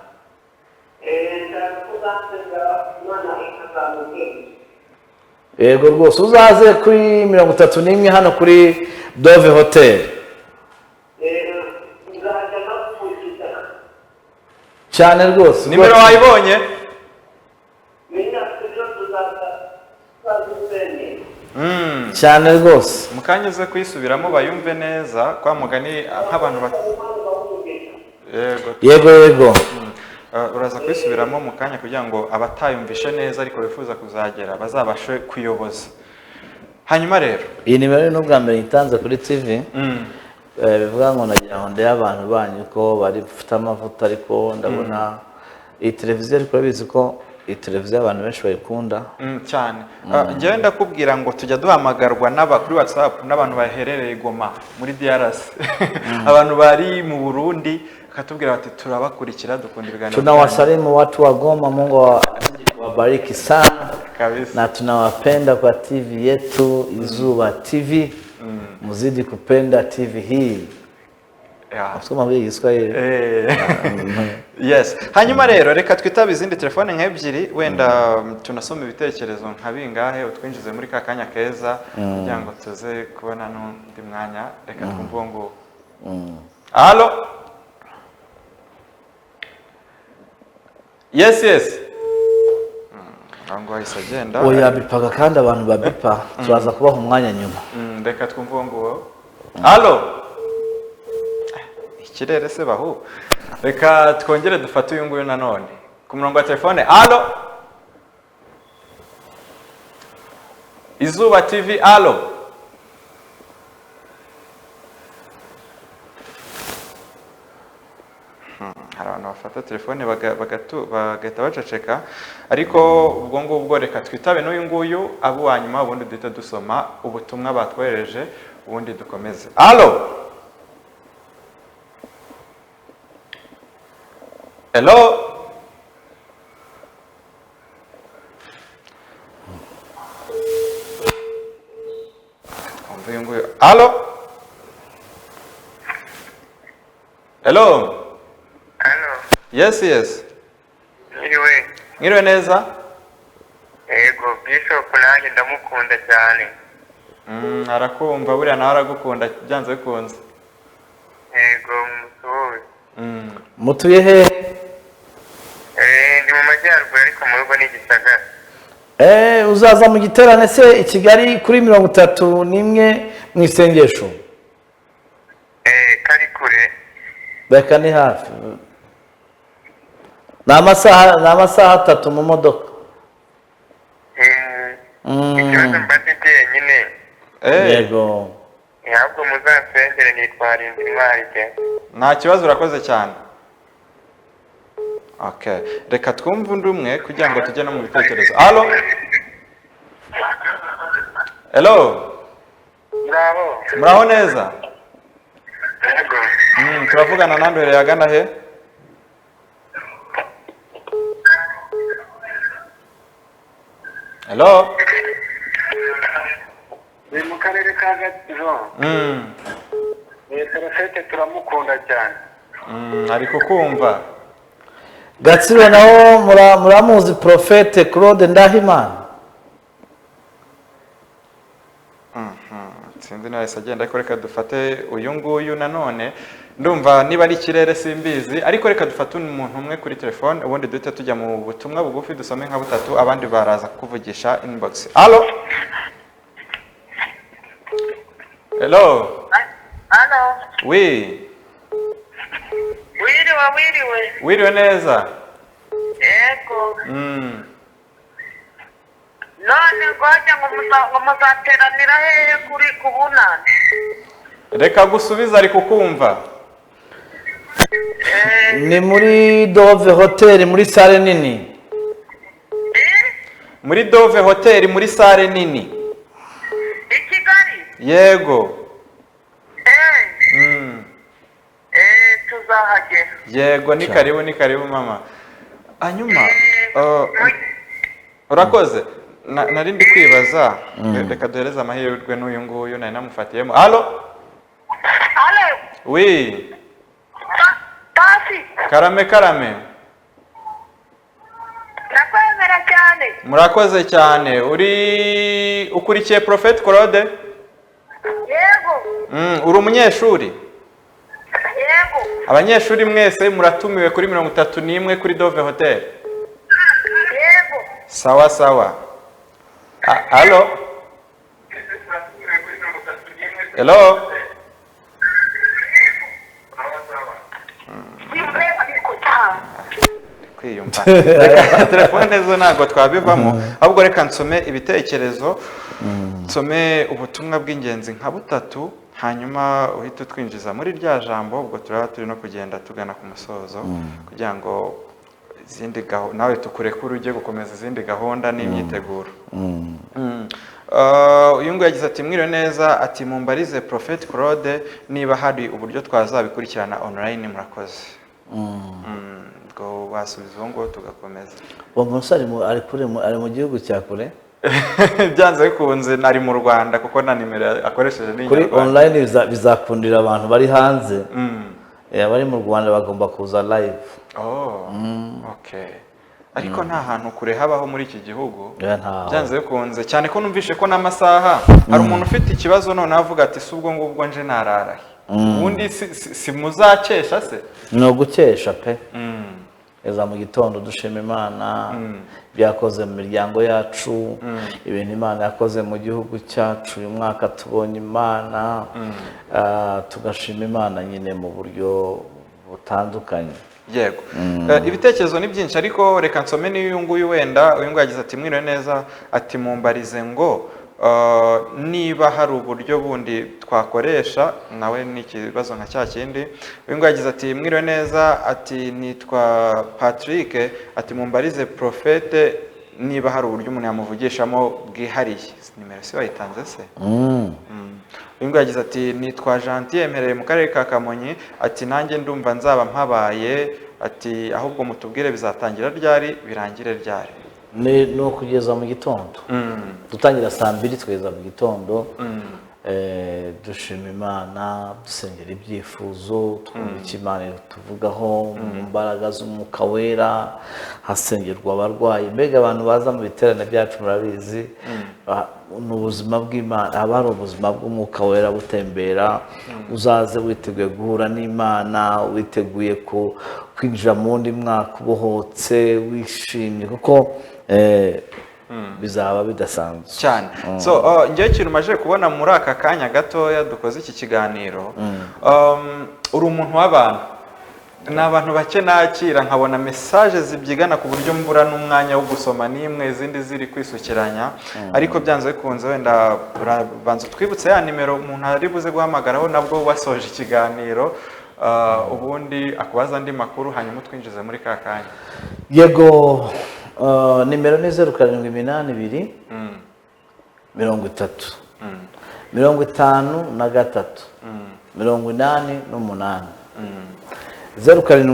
Nshaka ko uzasengera Imana ikazamubwira. Yego rwose, uzaze kuri 31 hano kuri Dove Hotel. Nzajya nakuvugisha. Cyane rwose. Nimero wayibonye? Minisitiri, tuzaza tuzadusengera. Cyane rwose. Mu kanya uze kuyisubiramo bayumve neza, kwa mugani nk'abantu Imana ibahe umugisha. Yego. Yego. Uraza kubisubiramo mu kanya kugira ngo abatayumvishe neza ariko bifuza kuzagera bazabashe kuyoboza. Hanyuma rero iyi nimero ni ubwa mbere nyitanze kuri TV. Bivuga ngo nagira ngo ndebe abantu banyu ko bari bafite amavuta, ariko ndabona iyi televiziyo, ariko urabizi ko iyi televiziyo abantu benshi bayikunda. Cyane. Njyewe ndakubwira ngo tujya duhamagarwa n'aba kuri WhatsApp n'abantu baherereye Goma muri DRC, abantu bari mu Burundi bakatubwira bati turabakurikira, dukunda ibiganiro. Tunawasalimu watu wa Goma, Mungu awabariki sana kabisa, na tunawapenda kwa TV yetu Izuba TV. Muzidi kupenda TV hii. Soma muri Igiswahili. Yes. Hanyuma rero reka twitabe izindi telefone nk'ebyiri, wenda tunasoma ibitekerezo nka bingahe, utwinjize muri ka kanya keza kugira ngo tuze kubona n'undi mwanya. Reka twumve uwo nguwo. Allo? Yes, yes. Aho ngaho ahise agenda. Oya, bipaga kandi abantu babipa turaza kubaha umwanya nyuma. Reka twumve uwo nguwo. Allo? Ikirere se bahu. Reka twongere dufate uyu nguyu nanone ku murongo wa telefone. Allo? Izuba TV, allo? Hari abantu bafata telefone bagahita baceceka, ariko ubwo ngubwo reka twitabe n'uyu nguyu abo wa nyuma, ubundi duhita dusoma ubutumwa batwohereje, ubundi dukomeze. Allo? Hello? Twumve uyu nguyu. Allo? Hello? Halo. Yes, yes. Mwiriwe. Mwiriwe neza? Yego, Bishop nanjye ndamukunda cyane. Arakumva buriya nawe aragukunda byanze bikunze. Yego, musuhuze. Mutuye he? Ndi mu majyaruguru ariko mu rugo ni Gisagara. Uzaza mu giterane se i Kigali kuri 31 mu isengesho? Kari kure. Reka ni hafi. Ni amasaha 3 mu modoka. Ikibazo mba mfite nyine. Yego. Ntabwo muzasengere nitwara intwari ke. Nta kibazo, urakoze cyane. Okay, reka twumve undi umwe kugira ngo tujye no mu bitekerezo. Allo? Hello? Muraho. Muraho neza? Yego. Turavugana nande uherereye agana he? Hello? Ni mu karere ka Gatsibo. Ni Prefete turamukunda cyane. Ari kukumva. Gatsibo naho muramuzi Prophete Claude Ndahimana? Sinzi niba yahise agenda, ariko reka dufate uyu nguyu nanone. Ndumva niba ari ikirere simbizi, ariko reka dufate umuntu umwe kuri telefone, ubundi duhite tujya mu butumwa bugufi dusome nka butatu, abandi baraza kukuvugisha inbox. Allo? Hello? Allo? Oui. Wiriwe, wiriwe. Wiriwe neza? Yego. None ngoja ngo muzateranira hehe kuri kubunana? Reka gusubiza ari kukumva. Ni muri Dove Hotel muri sale nini. Muri Dove Hotel muri sale nini. I Kigali? Yego. Tuzahagera. Yego, ni karibu, ni karibu mama. Hanyuma urakoze. Nari ndi kwibaza, reka duhereze amahirwe n'uyu nguyu nari namufatiyemo. Allo? Allo? Oui. Pasi. Karame, karame. Nakwemera cyane. Murakoze cyane. Uri ukurikiye Prophet Claude? Yego. Uri umunyeshuri? Yego. Abanyeshuri mwese muratumiwe kuri 31 kuri Dove Hotel. Yego. Sawa sawa. Allo? Hello? Reka telefone zo ntabwo twabivamo, ahubwo reka nsome ibitekerezo, nsome ubutumwa bw'ingenzi nka butatu, hanyuma uhite utwinjiza muri rya jambo. Ubwo turaba turi no kugenda tugana ku musozo, kugira ngo izindi gahunda nawe tukurekure ujye gukomeza izindi gahunda n'imyiteguro. Uyu nguyu yagize ati: "Mwiriwe neza," ati: "Mumbarize Prophet Claude niba hari uburyo twazabikurikirana online. Murakoze." Ubwo wasubiza uwo nguwo tugakomeza. Uwo musore ari kure, ari mu gihugu cya kure. Byanze bikunze nari mu Rwanda, kuko na nimero akoresheje ni Kuri Inyarwanda. online bizakundira abantu bari hanze. Abari mu Rwanda bagomba kuza live. Oh, okay. Ariko nta hantu kure habaho muri iki gihugu. Oya, ntaho. Byanze bikunze, cyane ko numvishe ko n'amasaha, hari umuntu ufite ikibazo noneho avuga ati: "Si ubwo ngubwo nje nararahe? Ubundi si muzakesha se?" Ni ugukesha pe. Eza mu gitondo dushima Imana byakoze mu miryango yacu, ibintu Imana yakoze mu gihugu cyacu uyu mwaka tubonye Imana. Tugashima Imana nyine mu buryo butandukanye. Yego. Ibitekerezo ni byinshi, ariko reka nsome n'uyu nguyu wenda. Uyu nguyu yagize ati: "Mwiriwe neza," ati: "Mumbarize ngo niba hari uburyo bundi twakoresha." Nawe ni ikibazo nka cya kindi. Uyu nguyu yagize ati: "Mwiriwe neza," ati: "Nitwa Patrick," ati: "Mumbarize Prophète niba hari uburyo umuntu yamuvugishamo bwihariye." Nimero si wayitanze se? Uyu nguyu yagize ati: "Nitwa Gentil, mperereye mu karere ka Kamonyi," ati: "Nanjye ndumva nzaba mpabaye," ati: "Ahubwo mutubwire bizatangira ryari, birangire ryari?" Ni ukugeza mu gitondo. Dutangira saa 2 tukageza mu gitondo. Dushima Imana, dusengera ibyifuzo, twumva icyo Imana tuvugaho mu mbaraga z'Umwuka Wera, hasengerwa abarwayi. Mbega abantu baza mu biterane byacu murabizi, ni ubuzima bw'Imana, haba hari ubuzima bw'Umwuka Wera butembera. Uzaze witeguye guhura n'Imana, witeguye kwinjira mu wundi mwaka ubohotse, wishimye, kuko bizaba bidasanzwe. Cyane. So njyewe ikintu maje kubona muri aka kanya gatoya dukoze iki kiganiro, uri umuntu w'abantu. Ni abantu bake nakira nkabona message zibyigana ku buryo mbura n'umwanya wo gusoma n'imwe, izindi ziri kwisukiranya. Ariko byanze bikunze wenda urabanza utwibutse ya nimero umuntu ari buze guhamagaraho nabwo wasoje ikiganiro, ubundi akubaza andi makuru, hanyuma utwinjize muri ka kanya. Yego, nimero ni 0782 30 53 88. 0788 30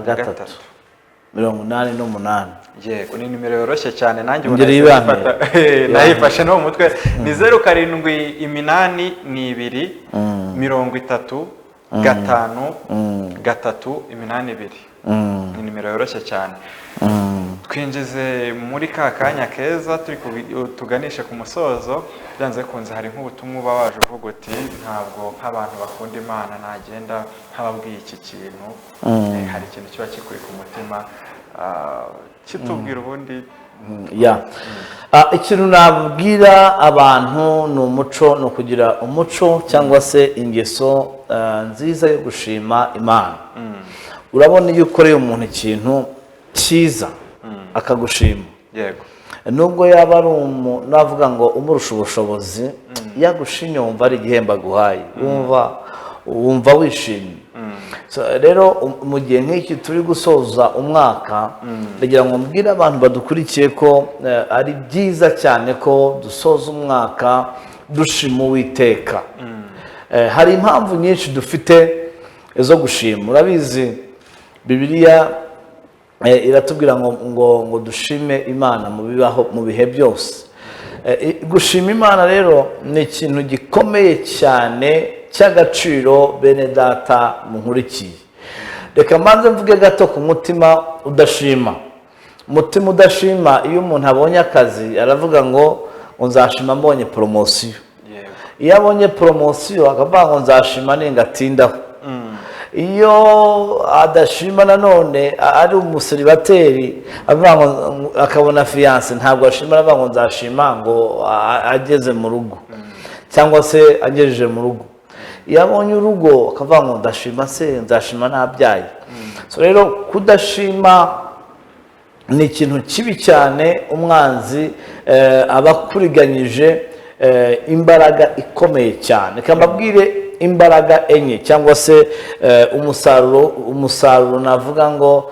53 88. Yego, ni nimero yoroshye cyane, nanjye ubu Ngeri nahise ibane. Nayifashe no mu mutwe. Ni 0782 30 5 3 8 2. Ni nimero yoroshye cyane. Twinjize muri ka kanya keza turi tuganishe ku musozo. Byanze bikunze hari nk'ubutumwa uba waje uvuga uti: "Ntabwo nk'abantu bakunda Imana nagenda ntababwiye iki kintu." Hari ikintu kiba kikuri ku mutima, kitubwira ubundi. Ya. Ikintu nabwira abantu ni umuco, ni ukugira umuco cyangwa se ingeso nziza yo gushima Imana. Urabona iyo ukoreye umuntu ikintu cyiza akagushima, nubwo yaba ari navuga ngo umurusha ubushobozi, iyo agushimye wumva ari igihembo aguhaye, wumva wishimye. So, rero mu gihe nk'iki turi gusoza umwaka, ndagira ngo mbwire abantu badukurikiye ko ari byiza cyane ko dusoza umwaka dushima Uwiteka. Hari impamvu nyinshi dufite zo gushima. Urabizi, Bibiliya iratubwira ngo dushime Imana mu bibaho mu bihe byose. Gushima Imana rero ni ikintu gikomeye cyane cy'agaciro. Bene data munkurikiye, reka mbanze mvuge gato ku mutima udashima. Umutima udashima, iyo umuntu abonye akazi aravuga ngo nzashima mbonye poromosiyo. Iyo abonye poromosiyo akavuga ngo nzashima ningatindaho. Iyo adashima nanone ari umuseribateri, avuga ngo akabona fiyanse ntabwo ashima, aravuga ngo nzashima ngo ageze mu rugo cyangwa se agejeje mu rugo. Iyo abonye urugo akavuga ngo ndashima se, nzashima nabyaye. So rero kudashima ni ikintu kibi cyane. Umwanzi aba akuriganyije imbaraga ikomeye cyane. Reka mbabwire imbaraga enye cyangwa se umusaruro navuga ngo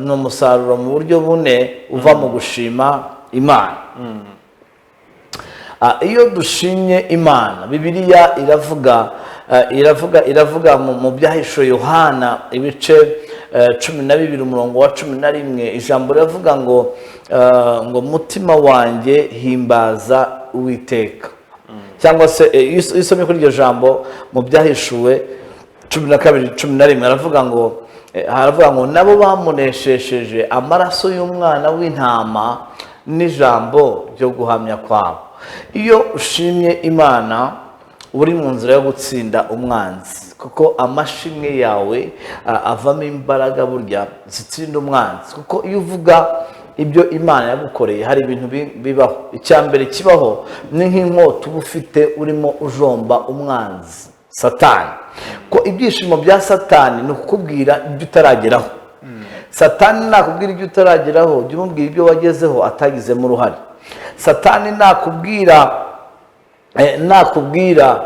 ni umusaruro mu buryo bune uva mu gushima Imana. Iyo dushimye Imana, Bibiliya iravuga mu Byahishuwe Yohana ibice 12 umurongo wa 11, ijambo riravuga ngo "Mutima wanjye, himbaza Uwiteka." Cyangwa se iyo usomye kuri iryo jambo mu Byahishuwe 12:11, haravuga ngo "Nabo bamuneshesheje amaraso y'Umwana w'Intama n'ijambo ryo guhamya kwabo." Iyo ushimye Imana, uri mu nzira yo gutsinda umwanzi, kuko amashimwe yawe avamo imbaraga burya zitsinda umwanzi. Kuko iyo uvuga ibyo Imana yagukoreye, hari ibintu bibaho. Icya mbere kibaho ni nk'inkota uba ufite urimo ujomba umwanzi Satani, ko ibyishimo bya Satani ni ukukubwira ibyo utarageraho. Satani nakubwira ibyo utarageraho, jya umubwira ibyo wagezeho atagizemo uruhare. Satani nakubwira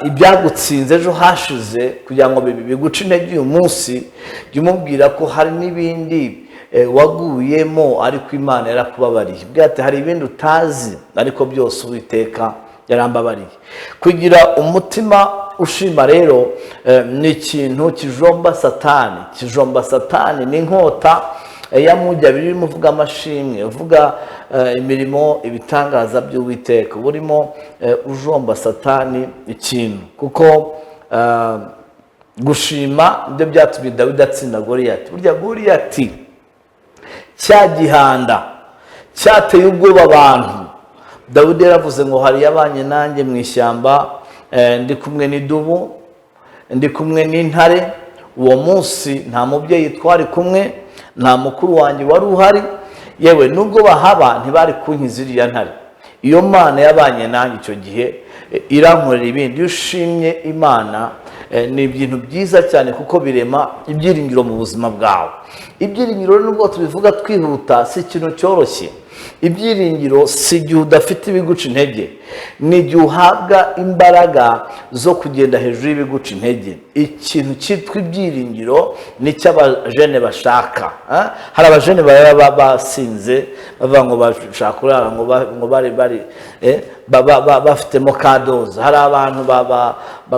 ibyagutsinze ejo hashize kugira ngo biguce intege uyu munsi, jya umubwira ko hari n'ibindi waguyemo ariko Imana yarakubabariye. Bwira ati: "Hari ibindi utazi, ariko byose Uwiteka yarambabariye." Kugira umutima ushima rero ni ikintu kijomba Satani, kijomba Satani ni inkota ya mujya birimo. Uvuga amashimwe, uvuga imirimo, ibitangaza by'Uwiteka, uba urimo ujomba Satani ikintu, kuko gushima nibyo byatumye Dawidi atsinda Goriyati. Burya Goriyati, cya gihanda cyateye ubwoba abantu, Dawidi yaravuze ngo: "Hari yabanye nanjye mu ishyamba, ndi kumwe n'idubu, ndi kumwe n'intare. Uwo munsi nta mubyeyi twari kumwe, nta mukuru wanjye wari uhari, yewe nubwo bahaba ntibari kunkiza iriya ntare. Iyo Mana yabanye nanjye icyo gihe irankorera ibindi." Iyo ushimye Imana, ni ibintu byiza cyane, kuko birema ibyiringiro mu buzima bwawe. Ibyiringiro, nubwo tubivuga twihuta, si ikintu cyoroshye. Ibyiringiro si igihe udafite ibiguca intege, ni igihe uhabwa imbaraga zo kugenda hejuru y'ibiguca intege. Ikintu cyitwa ibyiringiro ni cyo abajene bashaka. Hari abajene baba basinze, bavuga ngo bashaka kurara ngo bari bafitemo kadoza. Hari abantu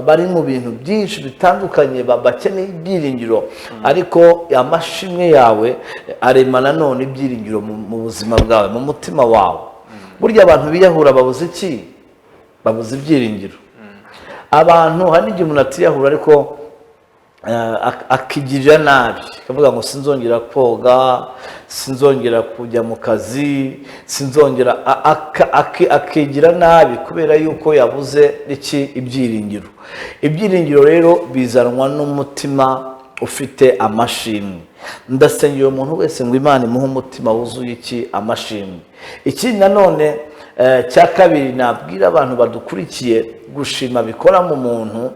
bari mu bintu byinshi bitandukanye, bakeneye ibyiringiro, ariko amashimwe yawe arema nanone ibyiringiro mu buzima bwawe, mu mutima wawe. Burya abantu biyahura babuze iki? Babuze ibyiringiro. Abantu, hari n'igihe umuntu atiyahura ariko akigirira nabi, akavuga ngo sinzongera koga, sinzongera kujya mu kazi, sinzongera, akigira nabi kubera yuko yabuze iki? Ibyiringiro. Ibyiringiro rero bizanwa n'umutima ufite amashimwe. Ndasengera umuntu wese ngo Imana imuhe umutima wuzuye iki? Amashimwe. Ikindi nanone cya kabiri nabwira abantu badukurikiye gushima bikora mu muntu,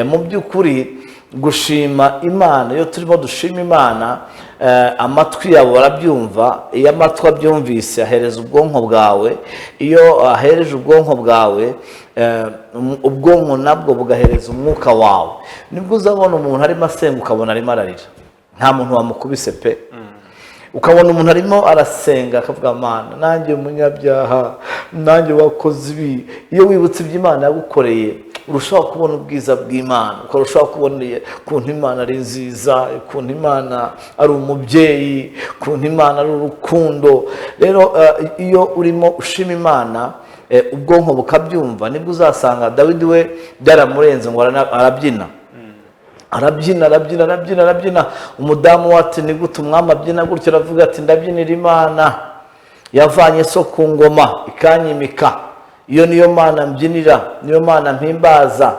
mu by'ukuri gushima Imana, iyo turimo dushima Imana, amatwi yawe barabyumva. Iyo amatwi abyumvise, ahereza ubwonko bwawe. Iyo ahereje ubwonko bwawe, ubwonko nabwo bugahereza umwuka wawe. Nibwo uzabona umuntu arimo asenga, ukabona arimo ararira, nta muntu wamukubise pe. Ukabona umuntu arimo arasenga akavuga: "Mana, nanjye umunyabyaha, nanjye wakoze ibi." Iyo wibutse ibyo Imana yagukoreye, urushaho kubona ubwiza bw'Imana, ukarushaho kubona ukuntu Imana ari nziza, ukuntu Imana ari umubyeyi, ukuntu Imana ari urukundo. Rero iyo urimo ushima Imana, ubwonko bukabyumva, nibwo uzasanga Dawidi we byaramurenze ngo arabyina, arabyina, arabyina, arabyina, arabyina. Umudamu we ati: "Ni gute umwami abyina gutyo?" Aravuga ati: "Ndabyinira Imana yavanye so ku ngoma ikanyimika. Iyo niyo Mana mbyinira, niyo Mana mpimbaza."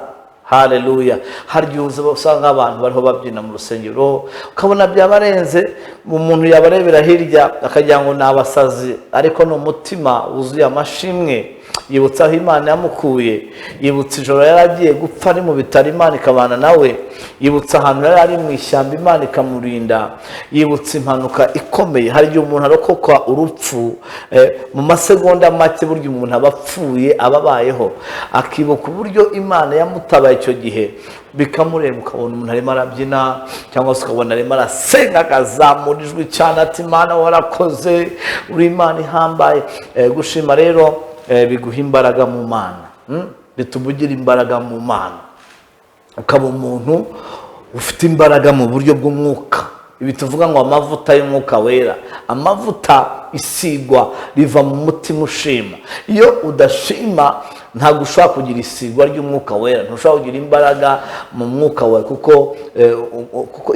Haleluya! Hari igihe usanga abantu bariho babyina mu rusengero, ukabona byabarenze, umuntu yabarebera hirya akagira ngo ni abasazi, ariko ni umutima wuzuye amashimwe. Yibutsa aho Imana yamukuye, yibutsa ijoro yari agiye gupfa ari mu bitaro, Imana ikabana nawe, yibutsa ahantu yari ari mu ishyamba, Imana ikamurinda, yibutsa impanuka ikomeye. Hari igihe umuntu arokoka urupfu mu masegonda make, burya umuntu aba apfuye aba abayeho, akibuka uburyo Imana yamutabaye icyo gihe, bikamureba. Ukabona umuntu arimo arabyina, cyangwa se ukabona arimo arasenga akazamura ijwi cyane ati: "Imana warakoze, uri Imana ihambaye." Gushima rero biguha imbaraga mu Mana, bituma ugira imbaraga mu Mana, ukaba umuntu ufite imbaraga mu buryo bw'umwuka. Ibi tuvuga ngo amavuta y'umwuka wera, amavuta isigwa riva mu mutima ushima. Iyo udashima ntabwo ushobora kugira isigwa ry'umwuka wera, ntushobora kugira imbaraga mu mwuka wawe, kuko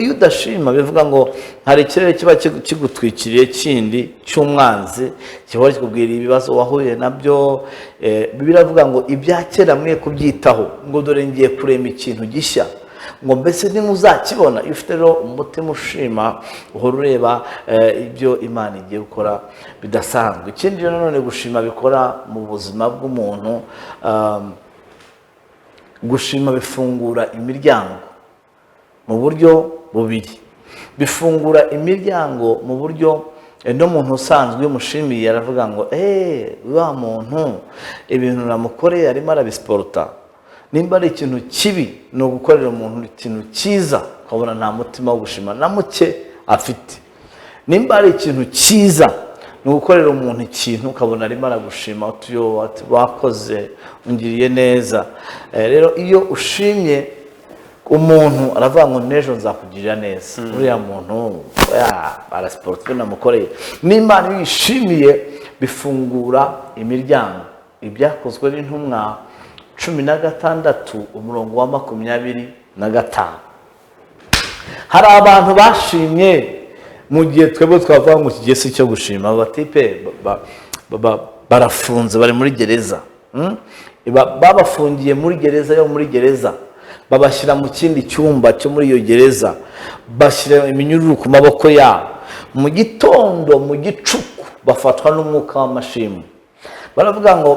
iyo udashima bivuga ngo hari ikirere kiba kigutwikiriye kindi cy'umwanzi, gihora kikubwira ibibazo wahuye nabyo. Bibiliya iravuga ngo ibya kera mwe kubyitaho, ngo dore ngiye kurema ikintu gishya, ngo mbese ntimuzakibona. Iyo ufite rero umutima ushima, uhora ureba ibyo Imana igiye gukora bidasanzwe. Ikindi rero nanone gushima bikora mu buzima bw'umuntu, gushima bifungura imiryango mu buryo bubiri. Bifungura imiryango mu buryo n'umuntu usanzwe iyo umushimiye aravuga ngo: "Eee, wa muntu ibintu namukoreye arimo arabisiporuta." Nimba ari ikintu kibi, ni ugukorera umuntu ikintu cyiza ukabona nta mutima wo gushima na muke afite. Nimba ari ikintu cyiza, ni ugukorera umuntu ikintu ukabona arimo aragushima, uti: "Yo," ati: "wakoze, ungiriye neza." Rero iyo ushimye umuntu aravuga ngo: "N'ejo nzakugirira neza." Uriya muntu arasiporo ibyo namukoreye. N'Imana iyo uyishimiye bifungura imiryango. Ibyakozwe n'Intumwa 16 umurongo wa 25. Hari abantu bashimye mu gihe twebwe twavuga ngo iki gihe si icyo gushima. Aba batipe barafunze, bari muri gereza. Babafungiye muri gereza yo muri gereza, babashyira mu kindi cyumba cyo muri iyo gereza, bashyira iminyururu ku maboko yabo. Mu gitondo, mu gicuku, bafatwa n'umwuka w'amashimwe. Baravuga ngo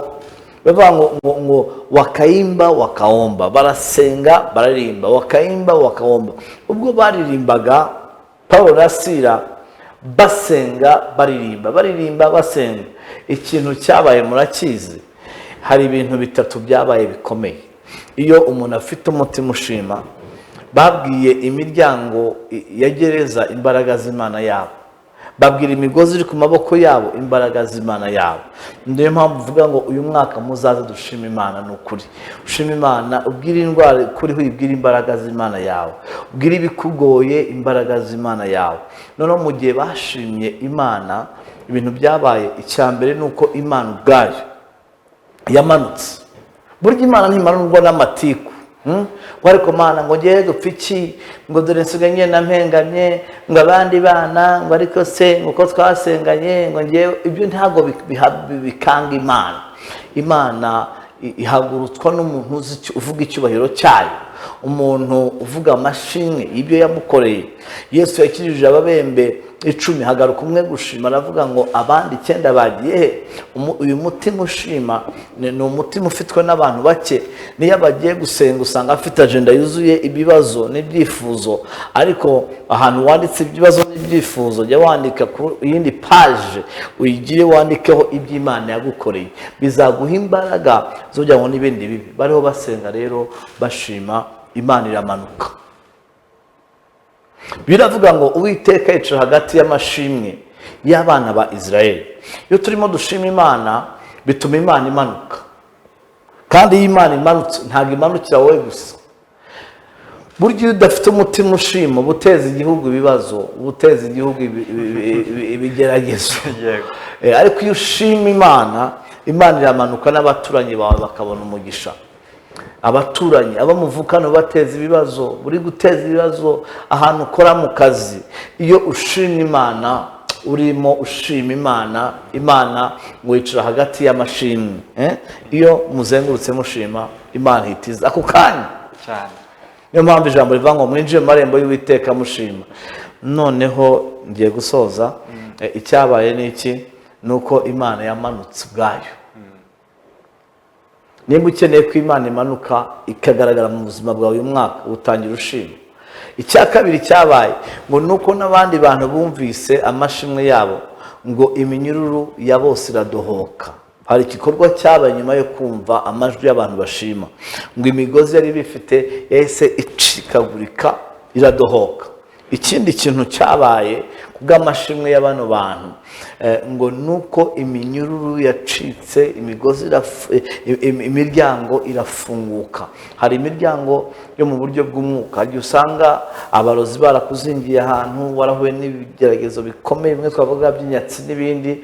wakaimba wakaomba, barasenga bararirimba, wakaimba wakaomba. Ubwo baririmbaga, Paul na Sila basenga baririmba, baririmba basenga, ikintu cyabaye murakizi. Hari ibintu bitatu byabaye bikomeye iyo umuntu afite umutima ushima. Babwiye imiryango ya gereza imbaraga z'Imana yabo, babwira imigozi iri ku maboko yabo imbaraga z'Imana yabo. Niyo mpamvu uvuga ngo uyu mwaka muzaze dushima Imana. Ni ukuri, ushima Imana, ubwire indwara kuriho uyibwire imbaraga z'Imana yawe, ubwire ibikugoye imbaraga z'Imana yawe. Noneho mu gihe bashimye Imana, ibintu byabaye, icya mbere ni uko Imana ubwayo yamanutse. Burya Imana ntimanurwa n'amatiku. Ngo ariko Mana, ngo ngewe dupfa iki, ngo dore nsigaye ngenda mpengamye, ngo abandi bana, ngo ariko se ngo uko twasenganye, ngo ngewe ibyo ntabwo bikanga Imana. Imana ihagurutswa n'umuntu uzi uvuga icyubahiro cyayo, umuntu uvuga amashimwe y'ibyo yamukoreye. Yesu yakijije ababembe 10, hagaruka umwe gushima, aravuga ngo: "Abandi 9 bagiye he?" Uyu mutima ushima ni umutima ufitwe n'abantu bake. Niyo bagiye gusenga usanga afite agenda yuzuye ibibazo n'ibyifuzo, ariko ahantu wanditse ibibazo n'ibyifuzo, jya wandika ku yindi paje uyigire, wandikeho iby'Imana yagukoreye, bizaguha imbaraga zo kugira ngo n'ibindi bibi. Bariho basenga rero bashima, Imana iramanuka. Biravuga ngo Uwiteka yicara hagati y'amashimwe y'abana ba Israel. Iyo turimo dushima Imana bituma Imana imanuka, kandi iyo Imana imanutse ntabwo imanukira wowe gusa. Burya iyo udafite umutima ushima, uba uteza igihugu ibibazo, uba uteza igihugu ibigeragezo. Ariko iyo ushima Imana, Imana iramanuka n'abaturanyi bawe bakabona umugisha. Abaturanyi, abo muvukana ubateza ibibazo, uri guteza ibibazo ahantu ukora mu kazi, iyo ushima Imana, urimo ushima Imana, Imana ngo yicara hagati y'amashimwe. Iyo muzengurutse mushima, Imana ihita iza ako kanya. Niyo mpamvu ijambo rivuga ngo mwinjire mu marembo y'Uwiteka mushima. Noneho ngiye gusoza. Icyabaye ni iki? Ni uko Imana yamanutse ubwayo. Nimba ukeneye ko Imana imanuka ikagaragara mu buzima bwawe uyu mwaka, utangira ushima. Icya kabiri cyabaye ngo ni uko n'abandi bantu bumvise amashimwe yabo, ngo iminyururu ya bose iradohoka. Hari igikorwa cyabaye nyuma yo kumva amajwi y'abantu bashima, ngo imigozi yari bifite yahise icikagurika, iradohoka. Ikindi kintu cyabaye kubw'amashimwe ya bano bantu, ngo nuko iminyururu yacitse, imigozi imiryango irafunguka. Hari imiryango yo mu buryo bw'umwuka, igihe usanga abarozi barakuzingiye ahantu, warahuye n'ibigeragezo bikomeye, bimwe twavuga by'inyatsi n'ibindi,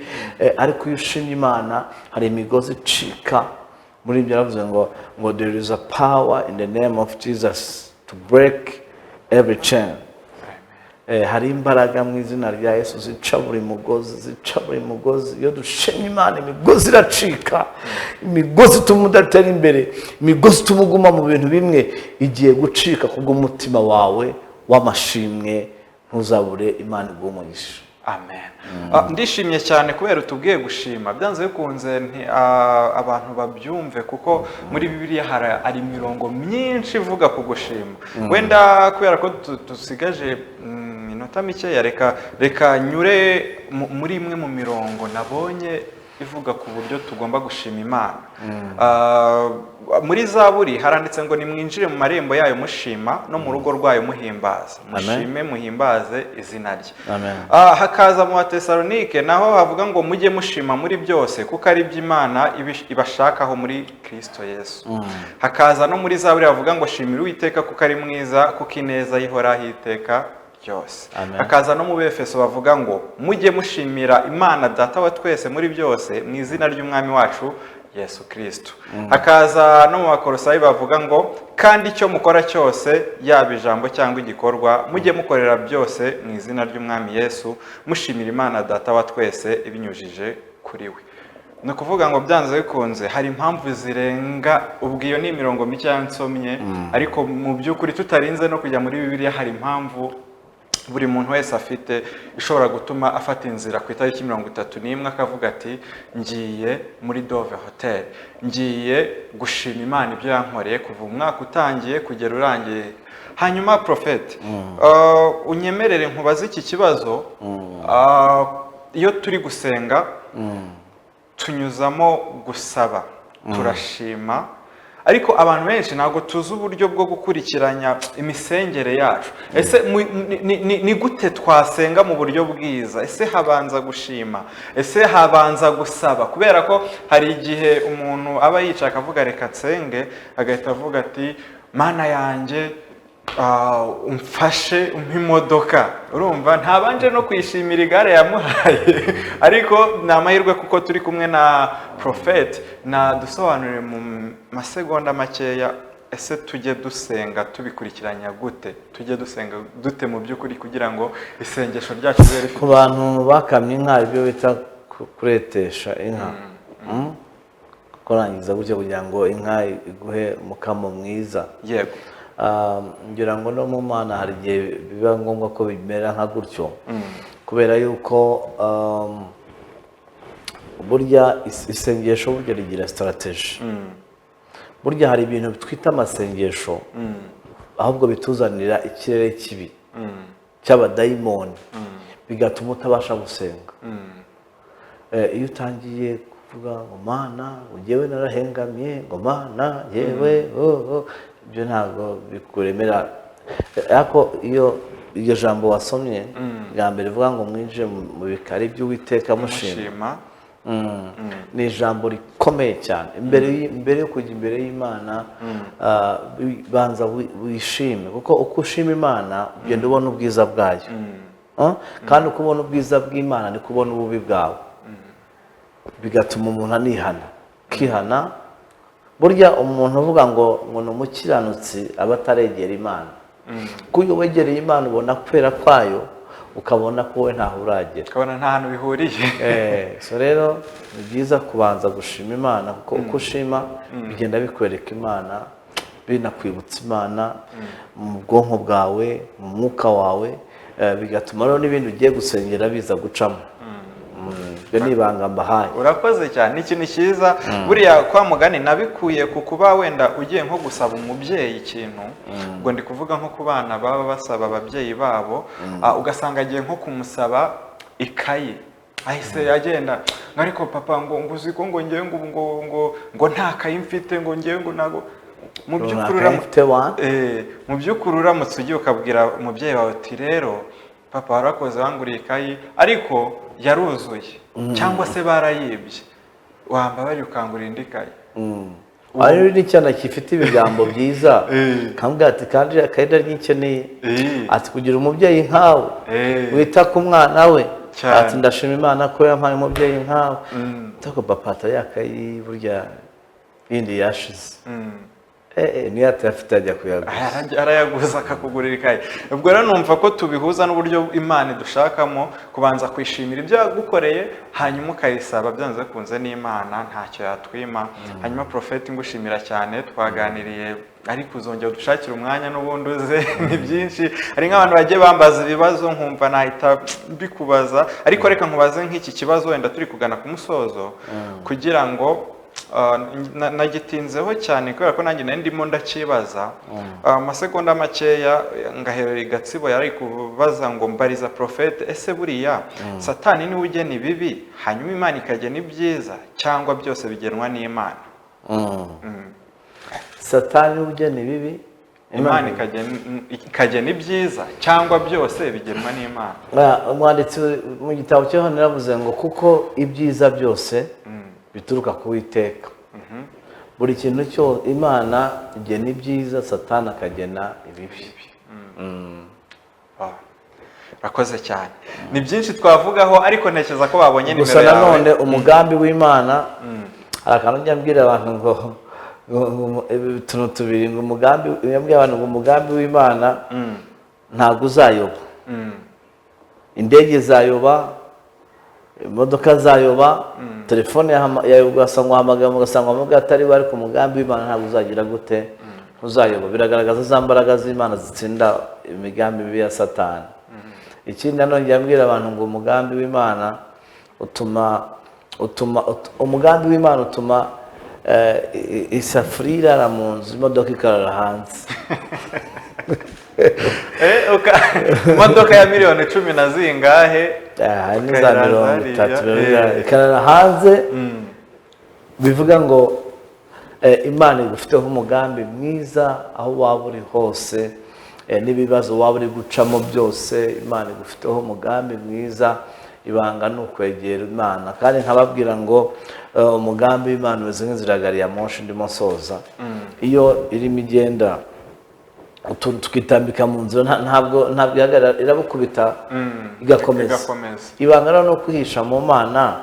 ariko iyo ushimye Imana hari imigozi icika. Muri ibyo yaravuze ngo "There is a power in the name of Jesus to break every chain." Hari imbaraga mu izina rya Yesu zica buri mugozi, zica buri mugozi. Iyo dushimye Imana, imigozi iracika. Imigozi ituma udatera imbere, imigozi ituma uguma mu bintu bimwe, igiye gucika kubw'umutima wawe w'amashimwe. Ntuzabure, Imana iguhe umugisha. Amen. Ndishimye cyane kubera utubwiye gushima. Byanze bikunze abantu babyumve, kuko muri Bibiliya hari imirongo myinshi ivuga ku gushima. Wenda kubera ko dusigaje iminota mikeya, reka nyure muri imwe mu mirongo nabonye ivuga ku buryo tugomba gushima Imana. Muri Zaburi haranditse ngo: "Nimwinjire mu marembo yayo mushima, no mu rugo rwayo muhimbaza." Amen. Mushime, muhimbaze izina rye. Amen. Hakaza mu Batesalonike, naho havuga ngo: "Mujye mushima muri byose, kuko ari byo Imana ibashakaho muri Kristo Yesu." Hakaza no muri Zaburi havuga ngo: "Shimira Uwiteka kuko ari mwiza, kuko ineza ihoraho iteka ryose." Amen. Hakaza no mu Befeso bavuga ngo: "Mujye mushimira Imana Data wa twese muri byose, mu izina ry'Umwami wacu Yesu Kristo." Hakaza no mu Bakorosayi bavuga ngo: "Kandi icyo mukora cyose, yaba ijambo cyangwa igikorwa, mujye mukorera byose mu izina ry'Umwami Yesu, mushimira Imana Data wa twese ibinyujije kuri we." Ni ukuvuga ngo byanze bikunze hari impamvu zirenga ubwo. Iyo ni imirongo mike nsomye, ariko mu by'ukuri tutarinze no kujya muri Bibiliya, hari impamvu buri muntu wese afite ishobora gutuma afata inzira ku itariki 31 akavuga ati: "Ngiye muri Dove Hotel, ngiye gushima Imana ibyo yankoreye kuva umwaka utangiye kugera urangiye." Hanyuma Profete, unyemerere nkubaze iki kibazo. Iyo turi gusenga tunyuzamo gusaba, turashima, ariko abantu benshi ntabwo tuzi uburyo bwo gukurikiranya imisengere yacu. Ese ni gute twasenga mu buryo bwiza? Ese habanza gushima? Ese habanza gusaba? Kubera ko hari igihe umuntu aba yicaye akavuga: "Reka nsenge," agahita avuga ati: "Mana yanjye, umfashe umpe imodoka." Urumva ntabanje no kwishimira igare yamuhaye. Ariko ni amahirwe kuko turi kumwe na Profete, na dusobanurire mu masegonda makeya: ese tujye dusenga tubikurikiranya gute? Tujye dusenga dute mu by'ukuri kugira ngo isengesho ryacu ribe rifite Ku bantu bakamye inka, ibyo bita kuretesha inka, Kurangiza gutya kugira ngo inka iguhe umukamo mwiza. Ngira ngo no mu Mana hari igihe biba ngombwa ko bimera nka gutyo, kubera yuko burya isengesho burya rigira strategy. Burya hari ibintu twita amasengesho, ahubwo bituzanira ikirere kibi cy'abadayimoni, bigatuma utabasha gusenga. Iyo utangiye kuvuga ngo: "Mana, ngo njyewe narahengamye," ngo: "Mana yewe," oh, ibyo ntabwo bikuremera. Ariko iyo iryo jambo wasomye bwa mbere rivuga ngo: "Mwinjire mu bikari by'Uwiteka mushima," mushima. Ni ijambo rikomeye cyane. Mbere yo kujya imbere y'Imana, banza wishime, kuko uko ushima Imana ugenda ubona ubwiza bwayo. Kandi uko ubona ubwiza bw'Imana niko ubona ububi bwawe, bigatuma umuntu anihana, akihana. Burya umuntu uvuga ngo ni umukiranutsi aba ataregera Imana, kuko iyo wegereye Imana ubona kwera kwayo, ukabona ko wowe ntaho uragera. Ukabona nta hantu bihuriye. So rero ni byiza kubanza gushima Imana, kuko uko ushima bigenda bikwereka Imana, binakwibutsa Imana mu bwonko bwawe, mu mwuka wawe, bigatuma rero n'ibindi ugiye gusengera biza gucamo. Ibyo ni ibanga mbahaye. Urakoze cyane, ni ikintu cyiza. Buriya kwa mugani nabikuye ku kuba wenda ugiye nko gusaba umubyeyi ikintu, ubwo ndi kuvuga nko ku bana baba basaba ababyeyi babo, ugasanga agiye nko kumusaba ikayi, ahise agenda ngo ariko papa ngo uzi ko ngo ngewe ngo ngo ngo ngo nta kayi mfite, ngo ngewe ngo ntago. Mu by'ukuri Runaka mfite wa mu by'ukuri uramutse ugiye ukabwira umubyeyi wawe uti rero papa warakoze wanguriye ikayi ariko yaruzuye cyangwa se barayibye, wambabariye ukangurira indi kayi. Ari n'icyana gifite ibigambo byiza, kambwira ati kandi ikayi nyikeneye, ati kugira umubyeyi nkawe wita ku mwana we, ati ndashima Imana ko yampaye umubyeyi nkawe. Ariko papa atari yakayi burya yindi yashize. Niyo atayafite ajya kuyaguza. Arayaguza akakugurira ikayi. Ubwo rero numva ko tubihuza n'uburyo Imana idushakamo kubanza kwishimira ibyo yagukoreye, hanyuma ukayisaba byanze bikunze n'Imana ntacyo yatwima. Hanyuma Profeti ngushimira cyane, twaganiriye ariko uzongera udushakire umwanya n'ubundi uze, ni byinshi. Hari nk'abantu bagiye bambaza ibibazo nkumva nahita mbikubaza, ariko reka nkubaze nk'iki kibazo wenda turi kugana ku musozo, kugira ngo nagitinzeho cyane kubera ko nanjye nari ndimo ndakibaza. Amasegonda makeya ngaherera i Gatsibo yari kubaza ngo mbariza Profete, ese buriya Satani niwe ugena ibibi hanyuma Imana ikagena ibyiza, cyangwa byose bigenwa n'Imana? Satani niwe ugena ibibi, Imana ikagena ibyiza, cyangwa byose bigenwa n'Imana? Umwanditsi mu gitabo cyo hano yaravuze ngo kuko ibyiza byose bituruka ku Uwiteka. Buri kintu cyo Imana igena ibyiza, Satani akagena ibibi. Urakoze cyane, ni byinshi twavugaho ariko ntekereza ko babonye nimero Gusa yawe. nanone umugambi w'Imana, hari akantu njya mbwira abantu ngo utuntu tubiri, ngo umugambi, njya abantu ngo umugambi w'Imana ntabwo uzayoba. Indege zayoba, imodoka zayoba, telefone yawe ugasanga uhamagara ugasanga uhamagara atari we, ariko umugambi w'Imana ntabwo uzagira gute, uzayoba. Biragaragaza za mbaraga z'Imana zitsinda imigambi mibi ya Satani. Ikindi nanone njya mbwira abantu ngo umugambi w'Imana utuma umugambi w'Imana utuma isafuriya irara mu nzu, imodoka ikarara hanze. Imodoka ya 10,000,000 na zingahe? Hari za 30 ikarara hanze. Bivuga ngo Imana igufiteho umugambi mwiza aho waba uri hose, n'ibibazo waba uri gucamo byose, Imana igufiteho umugambi mwiza. Ibanga ni ukwegera Imana. Kandi nkababwira ngo umugambi w'Imana umeze nk'inzira gari ya moshi ndimo nsoza, iyo irimo igenda utuntu tukitambika mu nzira ntabwo ihagarara, irabukubita igakomeza. Ibanga rero no kwihisha mu Mana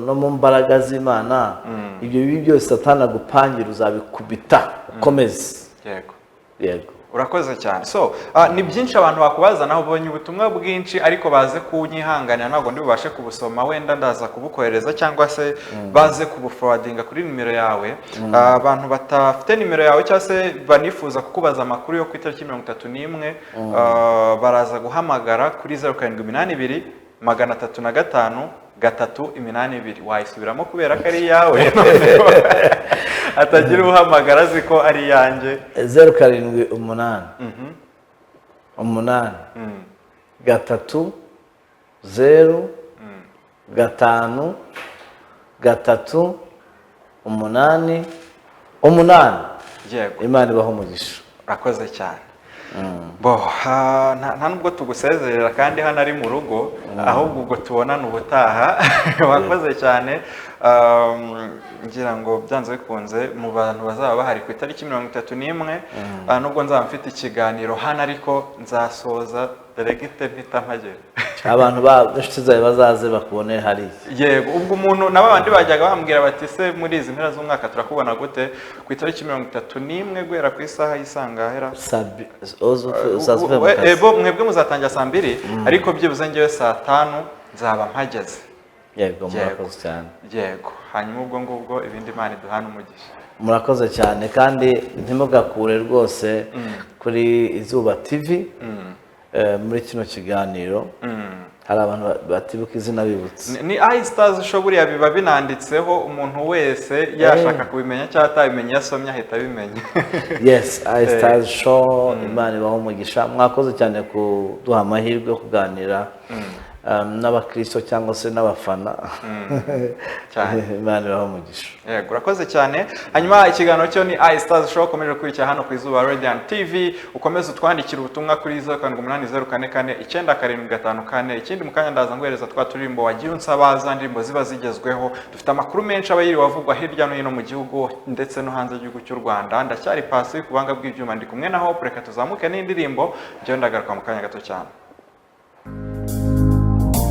no mu mbaraga z'Imana, ibyo bibi byose Satani agupangira uzabikubita ukomeze. Yego. Yego. Urakoze cyane. So ni byinshi abantu bakubaza, naho ubonye ubutumwa bwinshi ariko baze kunyihanganira ntabwo ndi bubashe kubusoma, wenda ndaza kubukohereza cyangwa se baze kubuforwardinga kuri nimero yawe. Abantu batafite nimero yawe cyangwa se banifuza kukubaza amakuru yo ku itariki 31, baraza guhamagara kuri 0782 305 382. Wayisubiramo kubera ko ari iyawe, atagira uhamagara azi ko ari iyanjye. 078 8 3 0 5 3 8 8. Yego. Imana ibahe umugisha. Urakoze cyane. Bo nta nubwo tugusezerera kandi hano ari mu rugo, ahubwo ubwo tubonana ubutaha. Wakoze cyane. Ngira ngo byanze bikunze mu bantu bazaba bahari ku itariki 31, nubwo nzaba mfite ikiganiro hano ariko nzasoza delegite mpita mpagera. Abantu b'inshuti zawe bazaze bakubone hariya. Yego, ubwo umuntu na babandi bajyaga bambwira bati se muri izi mpera z'umwaka turakubona gute? Ku itariki 31 guhera ku isaha y'isangahera mwebwe muzatangira saa 2, ariko byibuze ngewe saa 5 nzaba mpageze. Yego, murakoze cyane. Yego, hanyuma ubwo ngubwo ibindi Imana iduhana umugisha. Murakoze cyane, kandi ntimugakure rwose kuri Izuba TV muri kino kiganiro. Hari abantu batibuka izina bibutse. Ni iStars Show, buriya biba binanditseho, umuntu wese yashaka kubimenya cyangwa atabimenya, iyo asomye ahita abimenya. Yes, iStars Show. Imana ibaho umugisha, mwakoze cyane kuduha amahirwe yo kuganira n'abakristo cyangwa se n'abafana. Cyane. Imana ibaho umugisha. Yego, urakoze cyane. Hanyuma ikiganiro cyo ni iStars Show, ukomeje gukurikira hano ku Izuba Radiant TV. Ukomeze utwandikira ubutumwa kuri 0780449754. Ikindi, mu kanya ndaza nguhereza twa turirimbo wagiye unsaba, za ndirimbo ziba zigezweho. Dufite amakuru menshi aba yiriwe avugwa hirya no hino mu gihugu ndetse no hanze y'igihugu cy'u Rwanda. Ndacyari Pasi ku buhanga bw'ibyuma, ndi kumwe na Hope. Reka tuzamuke n'indirimbo, njyewe ndagaruka mu kanya gato cyane.